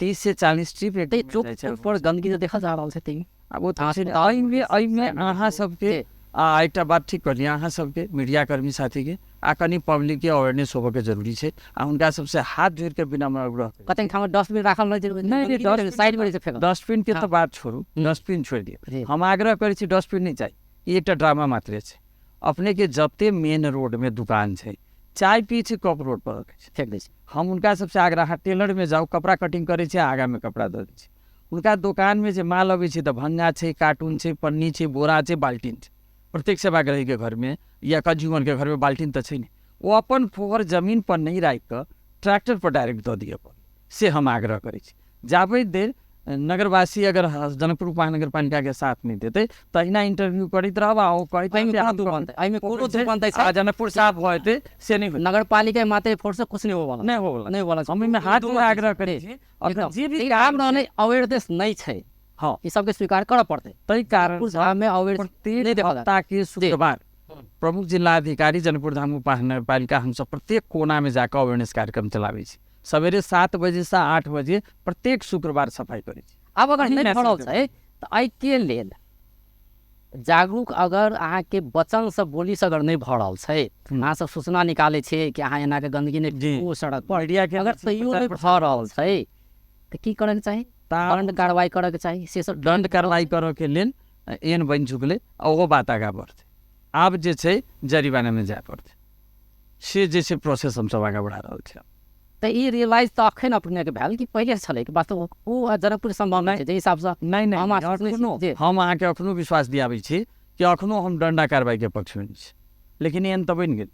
30 से 40 ट्रिप एक दिनमे जाइ छै। पर गन्दगी तऽ देखल जा रहल छै। आब ओ एहिमे अहाँ सबके आ एकटा बात ठीक कहलियै, अहाँ सबके मीडियाकर्मी साथीके आ कनि पब्लिकके अवेयरनेस होबऽके जरूरी छै आ हुनका सबसँ हाथ जोड़िके विनम्र आग्रह। कतेक ठाम डस्टबिन राखल रहै छै, नहि, साइडमे रहै छै फेकल। डस्टबिनके तऽ बात छोड़ू, डस्टबिन छोड़ि दियौ। हम आग्रह करै छी डस्टबिन नहि चाही, ई एकटा ड्रामा मात्रे छै। अपनेके जते मेन रोडमे दुकान छै, चाय पियै छै, कप रोड पर रखै छै, फेक दै छै। हम हुनका सबसँ आग्रह, अहाँ टेलरमे जाउ, कपड़ा कटिंग करै छै, आगाँमे कपड़ा दऽ दै छै। हुनका दोकानमे जे माल अबै छै तऽ भंगा छै, कार्टून छै, पन्नी छै, बोरा छै, बाल्टीन छै। प्रत्येक सेवाग्राहीके घरमे या कंज्यूमरके घरमे बाल्टीन तऽ छै नहि। ओ अपन फोहर जमीन पर नहि राखि कऽ ट्रैक्टर पर डायरेक्ट दऽ दिअ पड़ै, से हम आग्रह करै छी। जाबै देर नगरवासी अगर जनकपुर उपमहानगरपालिका के साथ नहि देतै तऽ अहिना इंटरव्यू करैत रहब आ ओ कहैत एहिमे कोनो दुख बनतै, एहिमे कोनो दुख बनतै आ जनकपुर साफ भऽ जेतै से नहि होतै। नगरपालिका मात्रै फोर्स कुछ नहि होबऽ नहि होबऽ नहि होबऽ हम एहिमे हाथ जोड़ आग्रह करै छी एकदम। जे भी लेकिन आब रहने अवेयरनेस नहि छै। हँ। ई सबके स्वीकार करऽ पड़तै। ताहि कारण मे अवेयर प्रत्येक नहि देखल हप्ताके शुक्रवार प्रमुख जिलाधिकारी जनकपुर धाम उपमहानगरपालिका हमसब प्रत्येक कोनामे जाकऽ अवेयरनेस कार्यक्रम चलाबै छी। सवेरे 7 बजेसँ 8 बजे प्रत्येक शुक्रवार सफाइ करै छी। आब अगर नहि भरल छै तऽ एहिके लेल जागरूक अगर अहाँके वचनसँ बोलीसँ अगर नहि भऽ रहल छै, अहाँ सब सूचना निकालै छियै कि अहाँ एनाके गन्दगी नहि फेकू सड़क पर, अगर तैयो नहि भऽ रहल छै तऽ की करैके चाही? दंड कार्रवाई करैके चाही। से सब दंड कार्रवाई करऽके लेल एहन बनि चुकलै आ ओहो बात आगाँ बढ़तै। आब जे छै जरिमानामे जाय पड़तै, से जे छै प्रोसेस हमसब आगाँ बढ़ा रहल छी। तऽ ई रियलाइज तऽ अखन अपनेके भेल कि पहिले छलै कि वास्तव ओ जनकपुर सम्भव नहि छै जाहि हिसाबसँ? नहि नहि, हम अहाँके अखनो विश्वास दियाबै छी कि अखनो हम दंडा कार्रवाईके पक्षमे नहि छी, लेकिन एहन तऽ बनि गेल।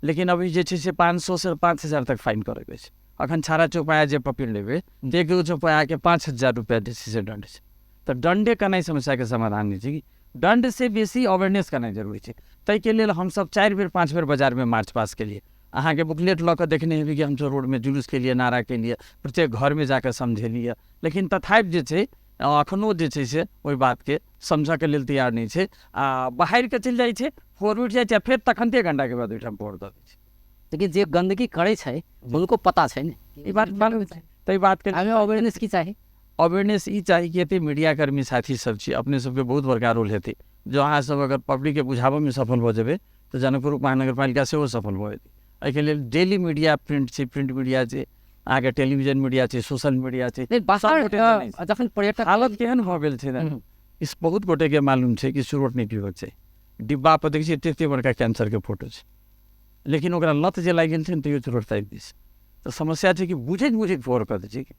लेकिन अभी जे छै से 500 से 5000 तक फाइन करैके छै। अखन छाड़ा चौपाया जे पकड़ि लेबै तऽ एक दू चौपायाके 5000 रुपैआ जे छै से दंड छै। तऽ दंडे केनाइ समस्याके समाधान नहि छै, कि दंड से बेसी अवेयरनेस केनाइ जरूरी छै। ताहिके लेल हमसब 4 बेर 5 बेर बाजारमे मार्च पास केलियै। अहाँके बुकलेट लऽ कऽ देखने हेबै कि हमसब रोडमे जुलूस केलियै, नारा केलियै, प्रत्येक घरमे जाकऽ समझेलियै। लेकिन तथापि जे छै अखनो जे छै से ओहि बातके समझऽके लेल तैयार नहि छै आ बाहरके चलि जाइ छै, फोर उठि जाइ छै, फेर तखनते घंटाके बाद ओहिठाम फोर दऽ दै छै। लेकिन जे गन्दगी करै छै हुनको पता छै ने ई बात मालूम छै। ताहि बातके हमे अवेयरनेस की चाही? अवेयरनेस ई चाही कि एते मीडियाकर्मी साथी सब छी, अपने सबके बहुत बड़का रोल हेतै। जँ अहाँ सब अगर पब्लिकके बुझाबऽमे सफल भऽ जेबै तऽ जनकपुर उपमहानगरपालिका सेहो सफल भऽ जेतै। एहिके लेल डेली मीडिया प्रिंट छै, प्रिंट मीडिया छै, अहाँके टेलीविजन मीडिया छै, सोशल मीडिया छै। बाहर जखन पर्यटक हालत केहन भऽ गेल छै ने, इस बहुत गोटेके मालूम छै कि चुरोट नहि पीबऽके चाही। डिब्बा पर देखै छियै एते एते बड़का कैंसरके फोटो छै, लेकिन ओकरा लत जे लागि गेल छै ने तैयो चुरोट ताकि दै छै। तऽ समस्या छै कि बुझैत बुझैत भोर कऽ दै छै कि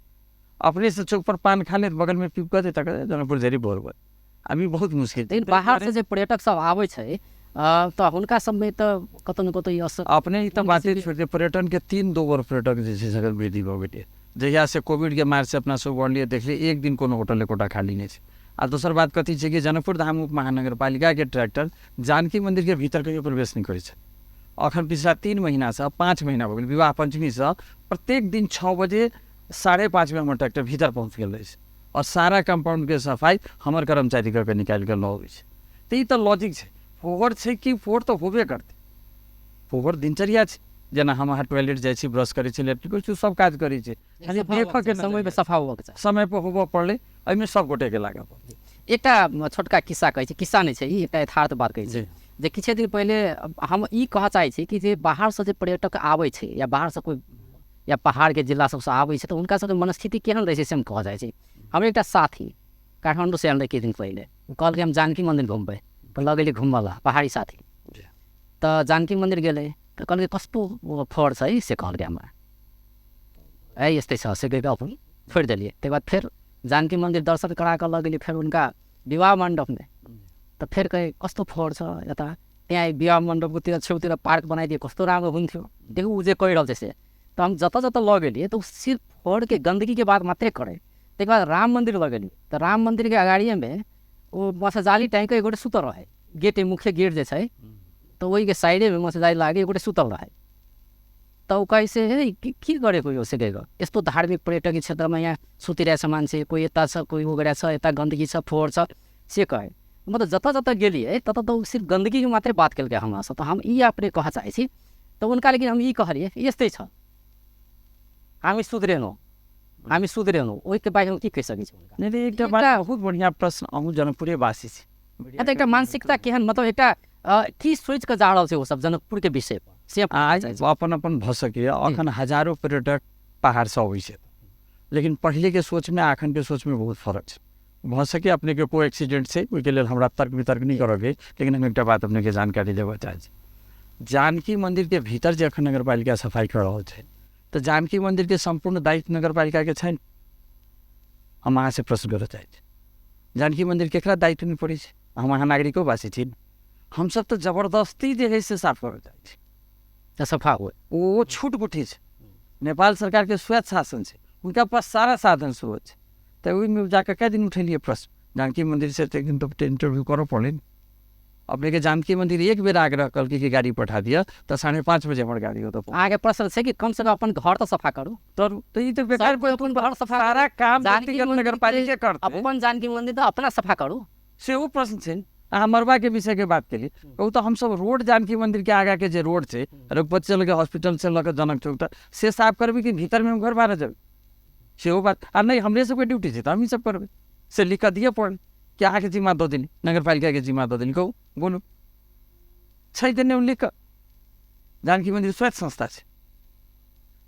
अपनेसँ चौक पर पान खा लेत, बगलमे पीब कऽ दे, तकर जनकपुर धरि भोर भऽ अभी बहुत मुश्किल। लेकिन बाहरसँ जे पर्यटक सब आबै छै तऽ हुनका सबमे तऽ कतौ ने कतौ ई असर अपने ई तऽ बाते छोड़ि दियौ, पर्यटनके 3 दोबर पर्यटक जे छै से वृद्धि भऽ गेलै। जहियासँ कोविडके मारसँ अपना सब बढ़लियै देखलियै एक दिन कोनो होटल एकोटा खाली नहि छै। आ दोसर बात कथी छै कि जनकपुर धाम उपमहानगरपालिकाके ट्रैक्टर जानकी मन्दिरके भीतर कहियो प्रवेश नहि करै छै। अखन पिछला 3 महीनासँ 5 महीना भऽ गेल, विवाह पञ्चमीसँ प्रत्येक दिन 6 बजे 5:30 में हमर ट्रैक्टर भीतर पहुँच गेल अछि और सारा कंपाउंडके सफाइ हमर कर्मचारी कऽ के निकालि कऽ लऽ अबै छै। तऽ ई तऽ लॉजिक छै। फोहर छै कि फोहर तऽ होबे करतै, फोहर दिनचर्या छै। जेना हम अहाँ टॉयलेट जाइ छी, ब्रश करै छी, लैट्रिन करै छी, सब काज करै छी, खाली देखऽके समयपर सफा होबऽके चाही, समयपर होबऽ पड़लै, एहिमे सब गोटेके लागऽ पड़लै। एकटा छोटका किस्सा कहै छी, किस्सा नहि छै ई, एकटा यथार्थ बात कहै छी जे किछु दिन पहिले हम ई कहऽ चाहै छी कि जे बाहरसँ जे पर्यटक आबै छै या बाहरसँ कोइ या पहाड़के जिला सबसँ आबै छै तऽ हुनका सबके मनस्थिति केहन रहै छै से हम कहऽ चाहै छी। हमर एकटा साथी काठमाण्डूसँ आयल रहै किछु दिन पहिले, ओ कहलकै हम जानकी मन्दिर घुमबै, तऽ लऽ गेलियै घुमऽ लए पहाड़ी साथी। तऽ जानकी मन्दिर गेलै तऽ कहलकै कस्तो फोहर छै से कहलकै हमरा, ए यस्तै छ से कहिकऽ अपन छोड़ि देलियै। ताहिके बाद फेर जानकी मन्दिर दर्शन कराकऽ लऽ गेलियै फेर हुनका विवाह मण्डपमे, तऽ फेर कहै कस्तो फोहर छ यता, त्यहाँ विवाह मण्डपको छेउतिर पार्क बनाइदिए कस्तो राम्रो हुन्थ्यो। देखू ऊ जे कहि रहल छै से। तऽ हम जतऽ जतऽ लऽ गेलियै तऽ ओ सिर्फ फोहरके गन्दगीके बात मात्रै करै। ताहिके बाद राम मन्दिर लऽ गेलियै तऽ राम मन्दिरके अगाडिएमे ओ मच्छरजाली टाँगिकऽ एक गोटे सुतल रहै, गेटे मुख्य गेट जे छै तऽ ओहिके साइडेमे मच्छरजाली लागै एक गोटे सुतल रहै। तऽ ओ कहै से हे के गरेको यो से कहिकऽ, यस्तो धार्मिक पर्यटकीय क्षेत्रमा यहाँ सुतिरहेछ मान्छे, कोही यता छ कोही उ गरेको छ, यता गन्दगी छ फोहोर छ से कहै। मतलब जतऽ जतऽ गेलियै ततऽ तऽ ओ सिर्फ गन्दगीके मात्रै बात केलकै हमरासँ। तऽ हम ई अपने कहऽ चाहै छी तऽ हुनका लेकिन हम ई कहलियै यस्तै छ, हामी सुध्रेनौँ, हामी सुध्रेनौँ, ओहिके बारेमे हम की कहि सकै छी हुनका? नहि, एकटा बात बहुत बढ़िआँ प्रश्न, अहूँ जनकपुरेवासी छी, तऽ एकटा मानसिकता केहन, मतलब एकटा की सोचि कऽ जा रहल छै ओसब जनकपुरके विषयपर से आइ अपन अपन भऽ सकैए। अखन हजारो पर्यटक पहाड़सँ अबै छै, लेकिन पहिलेके सोचमे आ अखनके सोचमे बहुत फरक छै। भऽ सकैए अपनेके कोइ एक्सीडेंट छै, ओहिके लेल हमरा तर्क वितर्क नहि करऽके, लेकिन हम एकटा बात अपनेके जानकारी देबऽ चाहै छी। जानकी मन्दिरके भीतर जे अखन नगरपालिका सफाइ कऽ रहल छै तऽ जानकी मन्दिरके सम्पूर्ण दायित्व नगरपालिकाके छनि। हम अहाँसँ प्रश्न करऽ चाहै छी, जानकी मन्दिर केकरा दायित्वमे पड़ै छै? हम अहाँ नागरिको वासी छी, हमसब तऽ जबरदस्ती जे है से साफ करऽ चाहै छी तऽ सफा हुए। ओ छूट गुठी छै, नेपाल सरकारके स्वायत्त शासन छै, हुनका पास सारा साधन स्रोत छै। तऽ तऽ ओहिमे जाकऽ कए दिन उठेलियै प्रश्न। जानकी मन्दिर से तऽ एक दिन तऽ इंटरव्यू करऽ पड़लै ने। अपनेके जानकी मन्दिर एक बेर आग्रह कहलकै कि गाड़ी पठा दिअ, तऽ 5:30 बजे हमर गाड़ी ओतऽ। अहाँके प्रश्न छै कि कम से कम अपन घर तऽ सफा करू। तरू तऽ ई तऽ बेकार, अपन घर सफा, सारा काम नगरपालिके करतै, अपन जानकी मन्दिर तऽ अपना सफा करू, सेहो प्रश्न छै। अहाँ मरबाके विषयके बात केलियै, कहू तऽ हमसब रोड जानकी मन्दिरके आगाँके जे रोड छै, रघुपति से लऽ कऽ हॉस्पिटल से लऽ कऽ जनक चौक तक, से साफ करबै कि भीतरमे हम घर बाहर जेबै, सेहो बात। आ नहि हमरे सबके ड्यूटी छै तऽ हमही सब करबै, से लिख कऽ दिअ पड़ल कि अहाँके जिम्मा दऽ देली, नगरपालिकाके जिम्मा दऽ देली। कहू बोलू छै तऽ नहि लिख कऽ। जानकी मन्दिर स्वायत्त संस्था छै,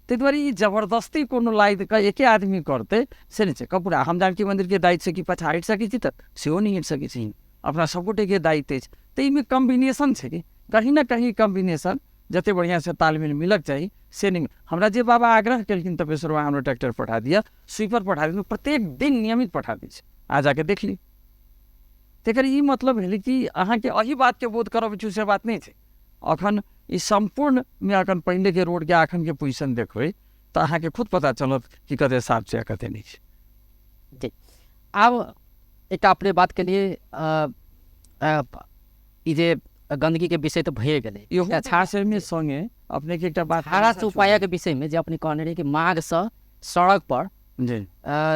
ताहि दुआरे ई जबरदस्ती कोनो लादि कऽ एके आदमी करतै से नहि छै। कपूरा हम जानकी मन्दिरके दायित्व छै कि पाछाँ हटि सकै छी तऽ सेहो नहि हटि सकै छी, अपना सबगोटेके दायित्व अछि। तऽ एहिमे कॉम्बिनेशन छै कि कहीं ने कहीं कॉम्बिनेशन जतेक बढ़िआँसँ तालमेल मिलक चाही से नहि। हमरा जे बाबा आग्रह केलखिन तपेश्वर बाबा, हमरा ट्रैक्टर पठा दिअ, स्वीपर पठा दिअ, प्रत्येक दिन नियमित पठा दै छै, आ जाके देख ली। तकर ई मतलब भेलै कि अहाँके एहि बातके बोध करब छै से बात नहि छै। अखन ई सम्पूर्णमे अखन पहिलेके रोडके अखनके पोजिशन देखबै तऽ अहाँके खुद पता चलत कि कते साफ छै आ कते नहि छै। जी, आब एकटा अपने बात केलियै, ई जे गन्दगीके विषय तऽ भइए गेलै। इहो सङ्गे अपनेके एकटा बात छाड़ा चौपायाके विषयमे जे अपने कहने रहियै कि माघसँ सड़क पर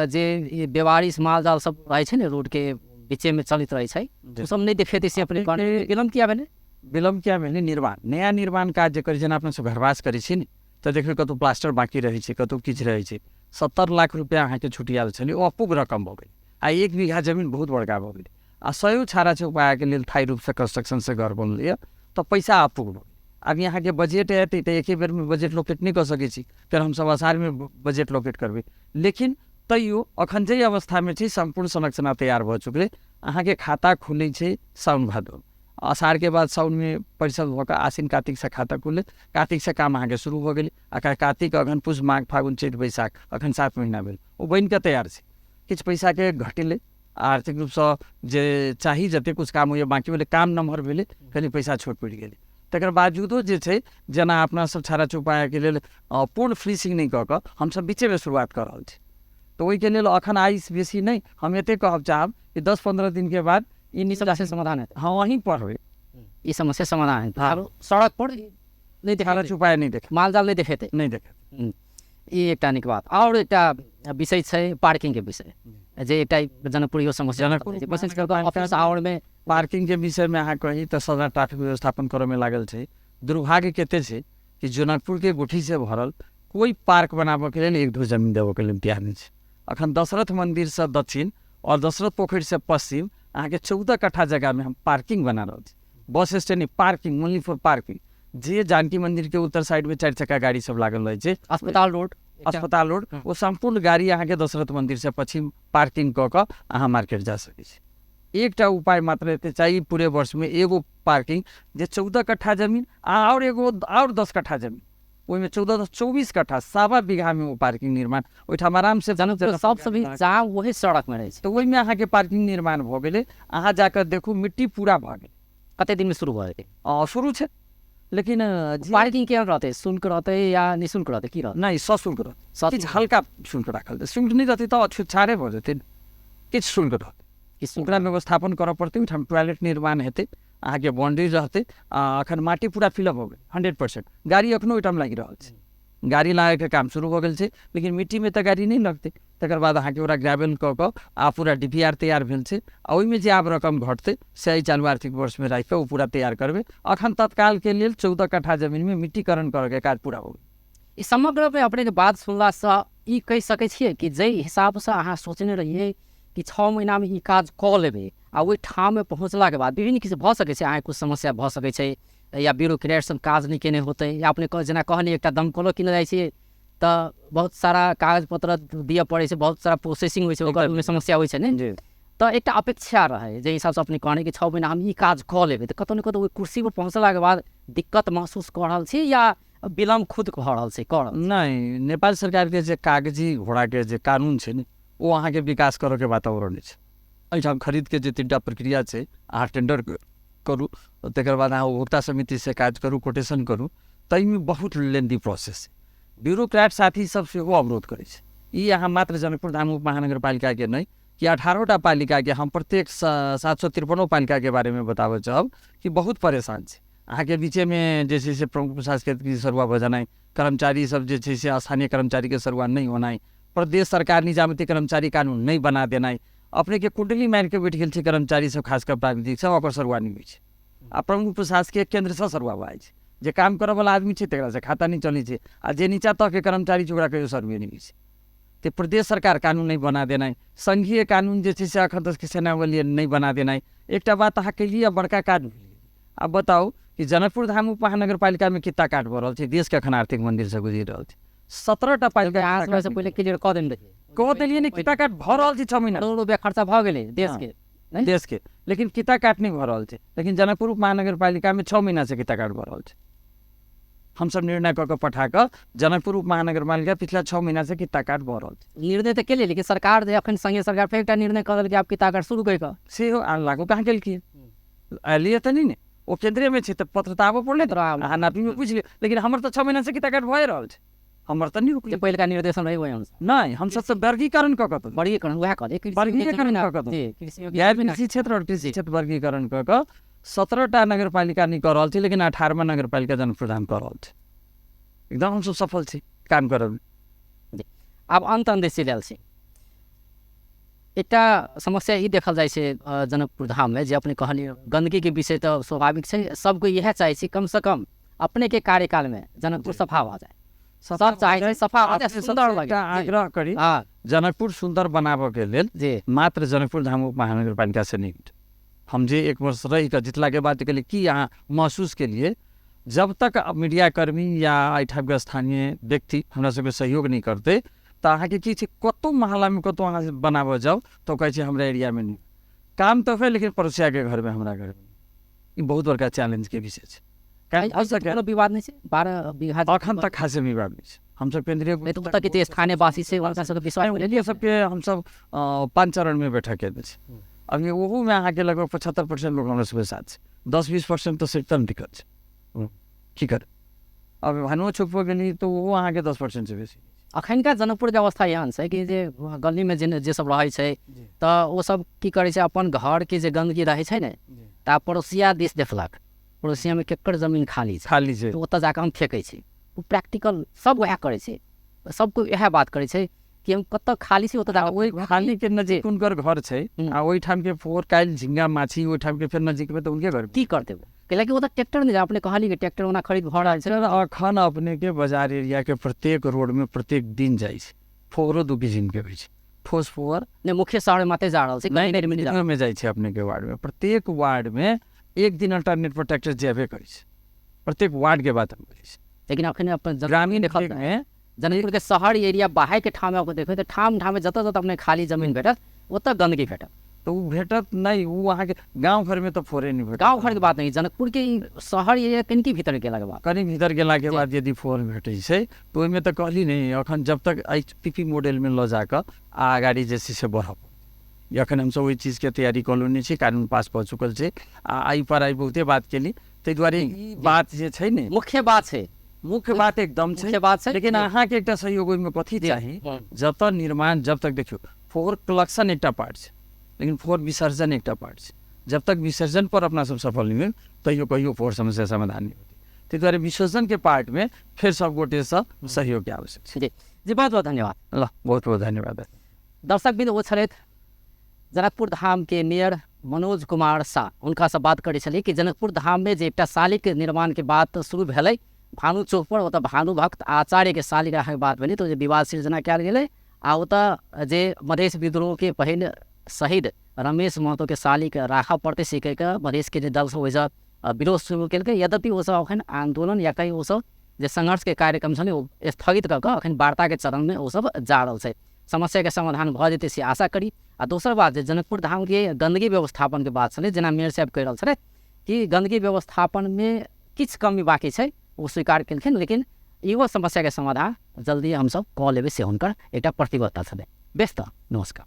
जे ई बेवारिश माल जाल सब रहै छै ने, रोडके बीचेमे चलैत रहै छै, ओ सब नहि देखेतै से अपने कहने। विलम्ब किया भेलै? विलम्ब किया भेलै? निर्माण, नया निर्माण काज जे करै छै, जेना अपना सब घरवास करै छी ने, तऽ देखबै कतहु प्लास्टर बाँकी रहै छै, कतहु किछु रहै छै। 70 लाख रुपैआ अहाँके छुटियाल छलै, ओ अपूग रकम भऽ गेलै। आ 1 बीघा जमीन बहुत बड़का भऽ गेलै। आ 100 छाड़ा चौपायाके लेल थाई रूपसँ कंस्ट्रक्शनसँ घर बनलैए, तऽ पैसा अपूग भऽ गेलै। आब अहाँके बजट एतै तऽ एके बेरमे बजट लोकेट नहि कऽ सकै छी, फेर हमसब असारमे बजट लोकेट करबै। लेकिन तैयो अखन जाहि अवस्थामे छै सम्पूर्ण संरचना तैयार भऽ चुकलै। अहाँके खाता खुलै छै साउन भादो, असारके बाद साउनमे परिषद भऽ कऽ आसिन कार्तिकसँ खाता खुललै, कार्तिकसँ काम अहाँके शुरू भऽ गेलै। आ कार्तिक अगहन पुस माघ फागुन चैत बैसाख, अखन 7 महीना भेल, ओ बनि कऽ तैयार छै। किछु पैसाके घटेलै, आर्थिक रूपसँ जे चाही जतेक किछु काम होइए बाँकी भेलै, काम नमहर भेलै, कनि पैसा छोट पड़ि गेलै। तकर बावजूदो जे छै जेना अपना सब छाड़ा चौपायाके लेल पूर्ण फिनिशिंग नहि कऽ कऽ हमसब बीचेमे शुरुआत कऽ रहल छी, तऽ ओहिके लेल अखन आइस बेसी नहि। हम एतेक कहब चाहब कि 10-15 दिनके बाद ई समस्या समाधान हेतै। हँ, अहीं पढ़बै ई समस्या समाधान हेतै। आब सड़क पर नहि छाड़ा चौपाया नहि देखेतै, माल जाल नहि देखेतै, नहि देखेतै। ई एकटा नीक बात। आओर एकटा विषय छै पार्किंगके विषय, जे एकटा जनकपुर इहो समस्या जनकपुर ऑफिस आवरमे पार्किंगके विषयमे अहाँ कही तऽ सदा ट्रैफिक व्यवस्थापन करऽमे लागल छै। दुर्भाग्य कते छै कि जनकपुरके गुठीसँ भरल कोइ पार्क बनाबऽके लेल एक धूर जमीन देबऽके लेल तैयार नहि छै। अखन दशरथ मन्दिरसँ दक्षिण और दशरथ पोखरिसँ पश्चिम अहाँके 14 कट्ठा जगहमे हम पार्किंग बना रहल छी। बस स्टैंड नहि, पार्किंग, ओनली फॉर पार्किंग। जे जानकी मन्दिरके उत्तर साइडमे 4 चक्का गाड़ी सब लागल रहै छै, अस्पताल रोड, अस्पताल रोड, ओ सम्पूर्ण गाड़ी अहाँके दशरथ मन्दिरसँ पश्चिम पार्किंग कऽ कऽ अहाँ मार्केट जा सकै छी। एकटा उपाय मात्र एते चाही पूरे वर्षमे एगो पार्किंग, जे 14 कट्ठा जमीन आ आओर एगो आओर 10 कट्ठा जमीन, ओहिमे 14 24 कट्ठा 1.25 बीघामे ओ पार्किंग निर्माण ओहिठाम आरामसँ जनकपुर सबसँ भी जाम वही सड़कमे रहै छै, तऽ ओहिमे अहाँके पार्किंग निर्माण भऽ गेलै। अहाँ जाकऽ देखू मिट्टी पूरा भऽ गेलै। कते दिनमे शुरू भऽ जेतै? शुरू छै, लेकिन पार्किंग केहन रहतै? शुल्क रहतै या निःशुल्क रहतै, की रहतै? नहि, सशुल्क रहतै, किछु हल्का शुल्क राखल जेतै। शुल्क नहि रहतै तऽ छुतछारे भऽ जेतै, किछु शुल्क रहतै, ओकरा व्यवस्थापन करऽ पड़तै। ओहिठाम टॉयलेट निर्माण हेतै, अहाँके बाउंड्री रहतै। अखन माटि पूरा फिलअप भऽ गेल 100%, गाड़ी अखनो ओहिठाम लागि रहल छै, गाड़ी लागैके काम शुरू भऽ गेल छै, लेकिन मिट्टीमे तऽ गाड़ी नहि लगतै। तकर बाद अहाँके ओकरा ग्रेवल कऽ कऽ आ पूरा DPR तैयार भेल छै, आ ओहिमे जे आब रकम घटतै से एहि चालू आर्थिक वर्षमे राखि कऽ ओ पूरा तैयार करबै। अखन तत्कालके लेल 14 कट्ठा जमीनमे मिट्टीकरण करऽके काज पूरा भऽ गेल। ई समग्रमे अपनेके बात सुनलासँ ई कहि सकै छियै कि जाहि हिसाबसँ अहाँ सोचने रहियै कि 6 महीनामे ई काज कऽ लेबै, आ ओहि ठाममे पहुँचलाके बाद विभिन्न किछु भऽ सकै छै, अहाँके किछु समस्या भऽ सकै छै, या ब्यूरोक्रेट सब काज नहि केने होतै, या अपने जेना कहलियै एकटा दमकलो किनऽ जाइ छियै तऽ बहुत सारा कागज पत्र दिअ पड़ै छै, बहुत सारा प्रोसेसिंग होइ छै, ओकर ओहिमे समस्या होइ छै ने। तऽ एकटा अपेक्षा रहै जाहि हिसाबसँ अपने कहने कि 6 महीना हम ई काज कऽ लेबै, तऽ कतहु ने कतहु ओहि कुर्सीपर पहुँचलाके बाद दिक्कत महसूस कऽ रहल छी या विलम्ब खुद कऽ रहल छै? कऽ रहल नहि, नेपाल सरकारके जे कागजी घोड़ाके जे कानून छै ने, ओ अहाँके विकास करऽके वातावरण छै। एहिठाम खरीदके जे 3टा प्रक्रिया छै, अहाँ टेंडर करू, तकर बाद अहाँ उपभोक्ता समितिसँ काज करू, कोटेशन करू, ताहिमे बहुत लेंदी प्रोसेस छै। ब्यूरोक्रेट साथी सब सेहो अवरोध करै छै। ई अहाँ मात्र जनकपुर धाम उप महानगरपालिकाके नहि कि 18टा पालिकाके, हम प्रत्येक 753 पालिकाके बारेमे बताबऽ चाहब कि बहुत परेशान छै। अहाँके बीचेमे जे छै से प्रमुख प्रशासकीय सरुआ भऽ जेनाइ, कर्मचारी सब जे छै से स्थानीय कर्मचारीके सरुआ नहि होनाइ, प्रदेश सरकार निजामती कर्मचारी कानून नहि बना देनाइ, अपनेके कुंडली मारिके बैठ गेल छै कर्मचारी सब, खास कऽ प्राविधिक सब, ओकर सरुआ नहि होइ छै। आ प्रमुख प्रशासकीय केन्द्रसँ सरुआ भऽ जाइ छै, जे काम करऽवला आदमी छै तकरासँ खाता नहि चलै छै, आ जे नीचा तहके कर्मचारी छै ओकरा कहियो सरुए नहि होइ छै। तऽ प्रदेश सरकार कानून नहि बना देनाइ, संघीय कानून जे छै से एखन तक सेनावली नहि बना देनाइ, एकटा बात अहाँ केलियै बड़का काज भेल। आब बताउ कि जनकपुर धाम उप महानगरपालिकामे कितना काट भऽ रहल छै, देशके एखन आर्थिक मन्दिरसँ गुजरि रहल छै, 17टा पालिका अहाँ समयसँ पहिले क्लियर कऽ देने रहियै, कऽ देलियै ने, किता काट भऽ रहल छै 6 महीना, करोड़ रुपया खर्चा भऽ गेलै देशके, देशके, लेकिन किता काट नहि भऽ रहल छै। लेकिन जनकपुर उप महानगरपालिकामे 6 महीनासँ किता काट भऽ रहल छै। हमसब निर्णय कऽ कऽ पठा कऽ जनकपुर उप महानगरपालिका पिछला 6 महीनासँ किता काट भऽ रहल छै। निर्णय तऽ केलियै, लेकिन सरकार जे अखन संघीय सरकार फेर एकटा निर्णय कऽ देलकै आब किता काट शुरू करि कऽ, सेहो लागू कहाँ केलकै, एलियै तऽ नहि ने, ओ केन्द्रेमे छै तऽ पत्र तऽ आबऽ पड़लै, अहाँ नापीमे बुझि लियौ। लेकिन हमर तऽ 6 महीनासँ किता काट भए रहल छै, हमर तऽ नहि रुकलै। पहिलका निर्देशन रहै ओहि अनुसार नहि, हमसब तऽ वर्गीकरण कऽ कऽ, वर्गीकरण उएह कहलियै, वर्गीकरण कऽ कऽ गैर कृषि क्षेत्र आओर कृषि क्षेत्र वर्गीकरण कऽ कऽ 17टा नगरपालिका नहि कऽ रहल छै, लेकिन 18मा नगरपालिका जनकपुर धाम कऽ रहल छै। एकदम हमसब सफल छी काम करब। आब अन्त अन्देशी लेल छी, एकटा समस्या ई देखल जाइ छै जनकपुर धाममे जे अपने कहलियै गन्दगीके विषय तऽ स्वाभाविक छै, सबके इएह चाहै छै कमसँ कम अपनेके कार्यकालमे जनकपुर सफा भऽ जाय, सब चाहै छै सफा भऽ जाय, सुन्दर लगे। आग्रह करी जनकपुर सुन्दर बनाबऽके लेल जी मात्र जनकपुर धाम उप महानगरपालिकासँ नहि, हम जे 1 वर्ष रहि कऽ जितलाके बाद कहलियै की अहाँ महसूस केलियै, जब तक मीडियाकर्मी या एहिठामके स्थानीय व्यक्ति हमरा सबके सहयोग नहि करतै तऽ अहाँके की छै, कतहु मोहल्लामे कतहु अहाँ बनाबऽ जाउ तऽ कहै छै हमरा एरियामे नहि काम तऽ होइ, लेकिन पड़ोसियाके घरमे हमरा घरमे। ई बहुत बड़का चैलेंजके विषय छै। कोनो विवाद नहि छै, 12 बीघा अखन तक खासे विवाद नहि छै। हमसब केन्द्रीय ओतऽ के स्थानीय वासी छै हुनका सबके विश्वास हुनके सबके हमसब 5 चरणमे बैठक केने छी। अभी ओहूमे अहाँके लगभग 75% लोक हमरा सबके साथ छै, 10-20% तऽ सिर्फ दिक्कत छै, की करब। अब भानुओ चौक पर गेली तऽ ओहो अहाँके 10% बेसी। अखनका जनकपुरके अवस्था एहन छै कि जे गलीमे जे सब रहै छै तऽ ओ सब की करै छै, अपन घरके जे गन्दगी रहै छै ने तऽ पड़ोसिया दिस देखलक, पड़ोसियामे केकर जमीन खाली छै, खाली छै, तऽ ओतऽ जाकऽ हम फेकै छी। ओ प्रैक्टिकल सब वएह करै छै, सबको इएह बात करै छै कि हम कतऽ खाली छी ओतऽ जाकऽ ओहि खालीके नजीक हुनकर घर छै आ ओहिठामके फोर काल्हि झिंगा माछी ओहिठामके फेर नजीकमे तऽ हुनके घर की करतै ओ, कैलाकि ओतऽ ट्रैक्टर नहि, अपने कहलियै कि ट्रैक्टर ओना खरीद भऽ रहल छै। अखन अपनेके बाजार एरियाके प्रत्येक रोडमे प्रत्येक दिन जाइ छै, फोरो 2 किसिमके होइ छै, ठोस फोर नहि मुख्य शहरमे मात्रै जा रहल छै, नहि जाइ छै अपनेके वार्डमे, प्रत्येक वार्डमे एक दिन अल्टरनेट पर ट्रैक्टर जेबे करै छै, प्रत्येक वार्डके बात हम करै छी। लेकिन अखन अपन ग्रामीण जनकपुरके शहर एरिया बाहरके ठाम देखबै तऽ ठाम ठाममे जतऽ जतऽ अपने खाली जमीन भेटत ओतऽ गन्दगी भेटत, तऽ ओ भेटत नहि, ओ अहाँके गाँव घरमे तऽ फोरे नहि भेटत। गाँव घरके बात नहि, जनकपुरके शहर एरिया कनिकी भीतर गेलाके बाद, कनि भीतर गेलाके बाद यदि फोर भेटै छै तऽ ओहिमे तऽ कहली नहि, अखन जब तक एहि पी पी मॉडलमे लऽ जाकऽ आ अगाडि जे छै से बढ़ब, एखन हमसब ओहि चीजके तैयारी कऽ लेने छी, कानून पास भऽ चुकल छै आ एहिपर आइ बहुते बात केली, ताहि दुआरे ई बात जे छै ने मुख्य बात छै, मुख्य बात एकदम छै, मुख्य बात छै। लेकिन अहाँके एकटा सहयोग ओहिमे कथी चाही, जतऽ निर्माण जब तक देखियौ फोर कलेक्शन एकटा पार्ट छै, लेकिन फोर विसर्जन एकटा पार्ट छै, जब तक विसर्जन पर अपना सब सफल नहि भेल तैयो कहियो फोर समस्या समाधान नहि होतै, ताहि दुआरे विसर्जनके पार्टमे फेर सब गोटेसँ सहयोगके आवश्यक छै। जी जी, बहुत बहुत धन्यवाद। ल, बहुत बहुत धन्यवाद। दर्शकबिंद ओ छलथि जनकपुर धामके मेयर मनोज कुमार शाह, हुनकासँ बात करै छलियै कि जनकपुर धाममे जे एकटा शालिक निर्माणके बात शुरू भेलै भानु चौक पर, ओतऽ भानु भक्त आचार्यके शालिक राखैके बात भेलै तऽ जे विवाद सिर्जना कयल गेलै आ ओतऽ जे मधेश विद्रोहके पहिल शहीद रमेश महतोके शालिक राखऽ पड़तै से कहि कऽ मधेशके जे दल सब ओहिसँ विरोध शुरू केलकै। यद्यपि ओसब अखन आन्दोलन या कहीं ओसब जे संघर्षके कार्यक्रम छलै ओ स्थगित कऽ कऽ अखन वार्ताके चरणमे ओसब जा रहल छै, समस्याके समाधान भऽ जेतै से आशा करी। आ दोसर बात जे जनकपुर धामके गन्दगी व्यवस्थापनके बात छलै, जेना मेयर साहेब कहि रहल छलै कि गन्दगी व्यवस्थापनमे किछु कमी बाँकी छै, ओ स्वीकार केलखिन, लेकिन इहो समस्याके समाधान जल्दी हमसब कऽ लेबै से हुनकर एकटा प्रतिबद्धता छलै। बेस तऽ नमस्कार।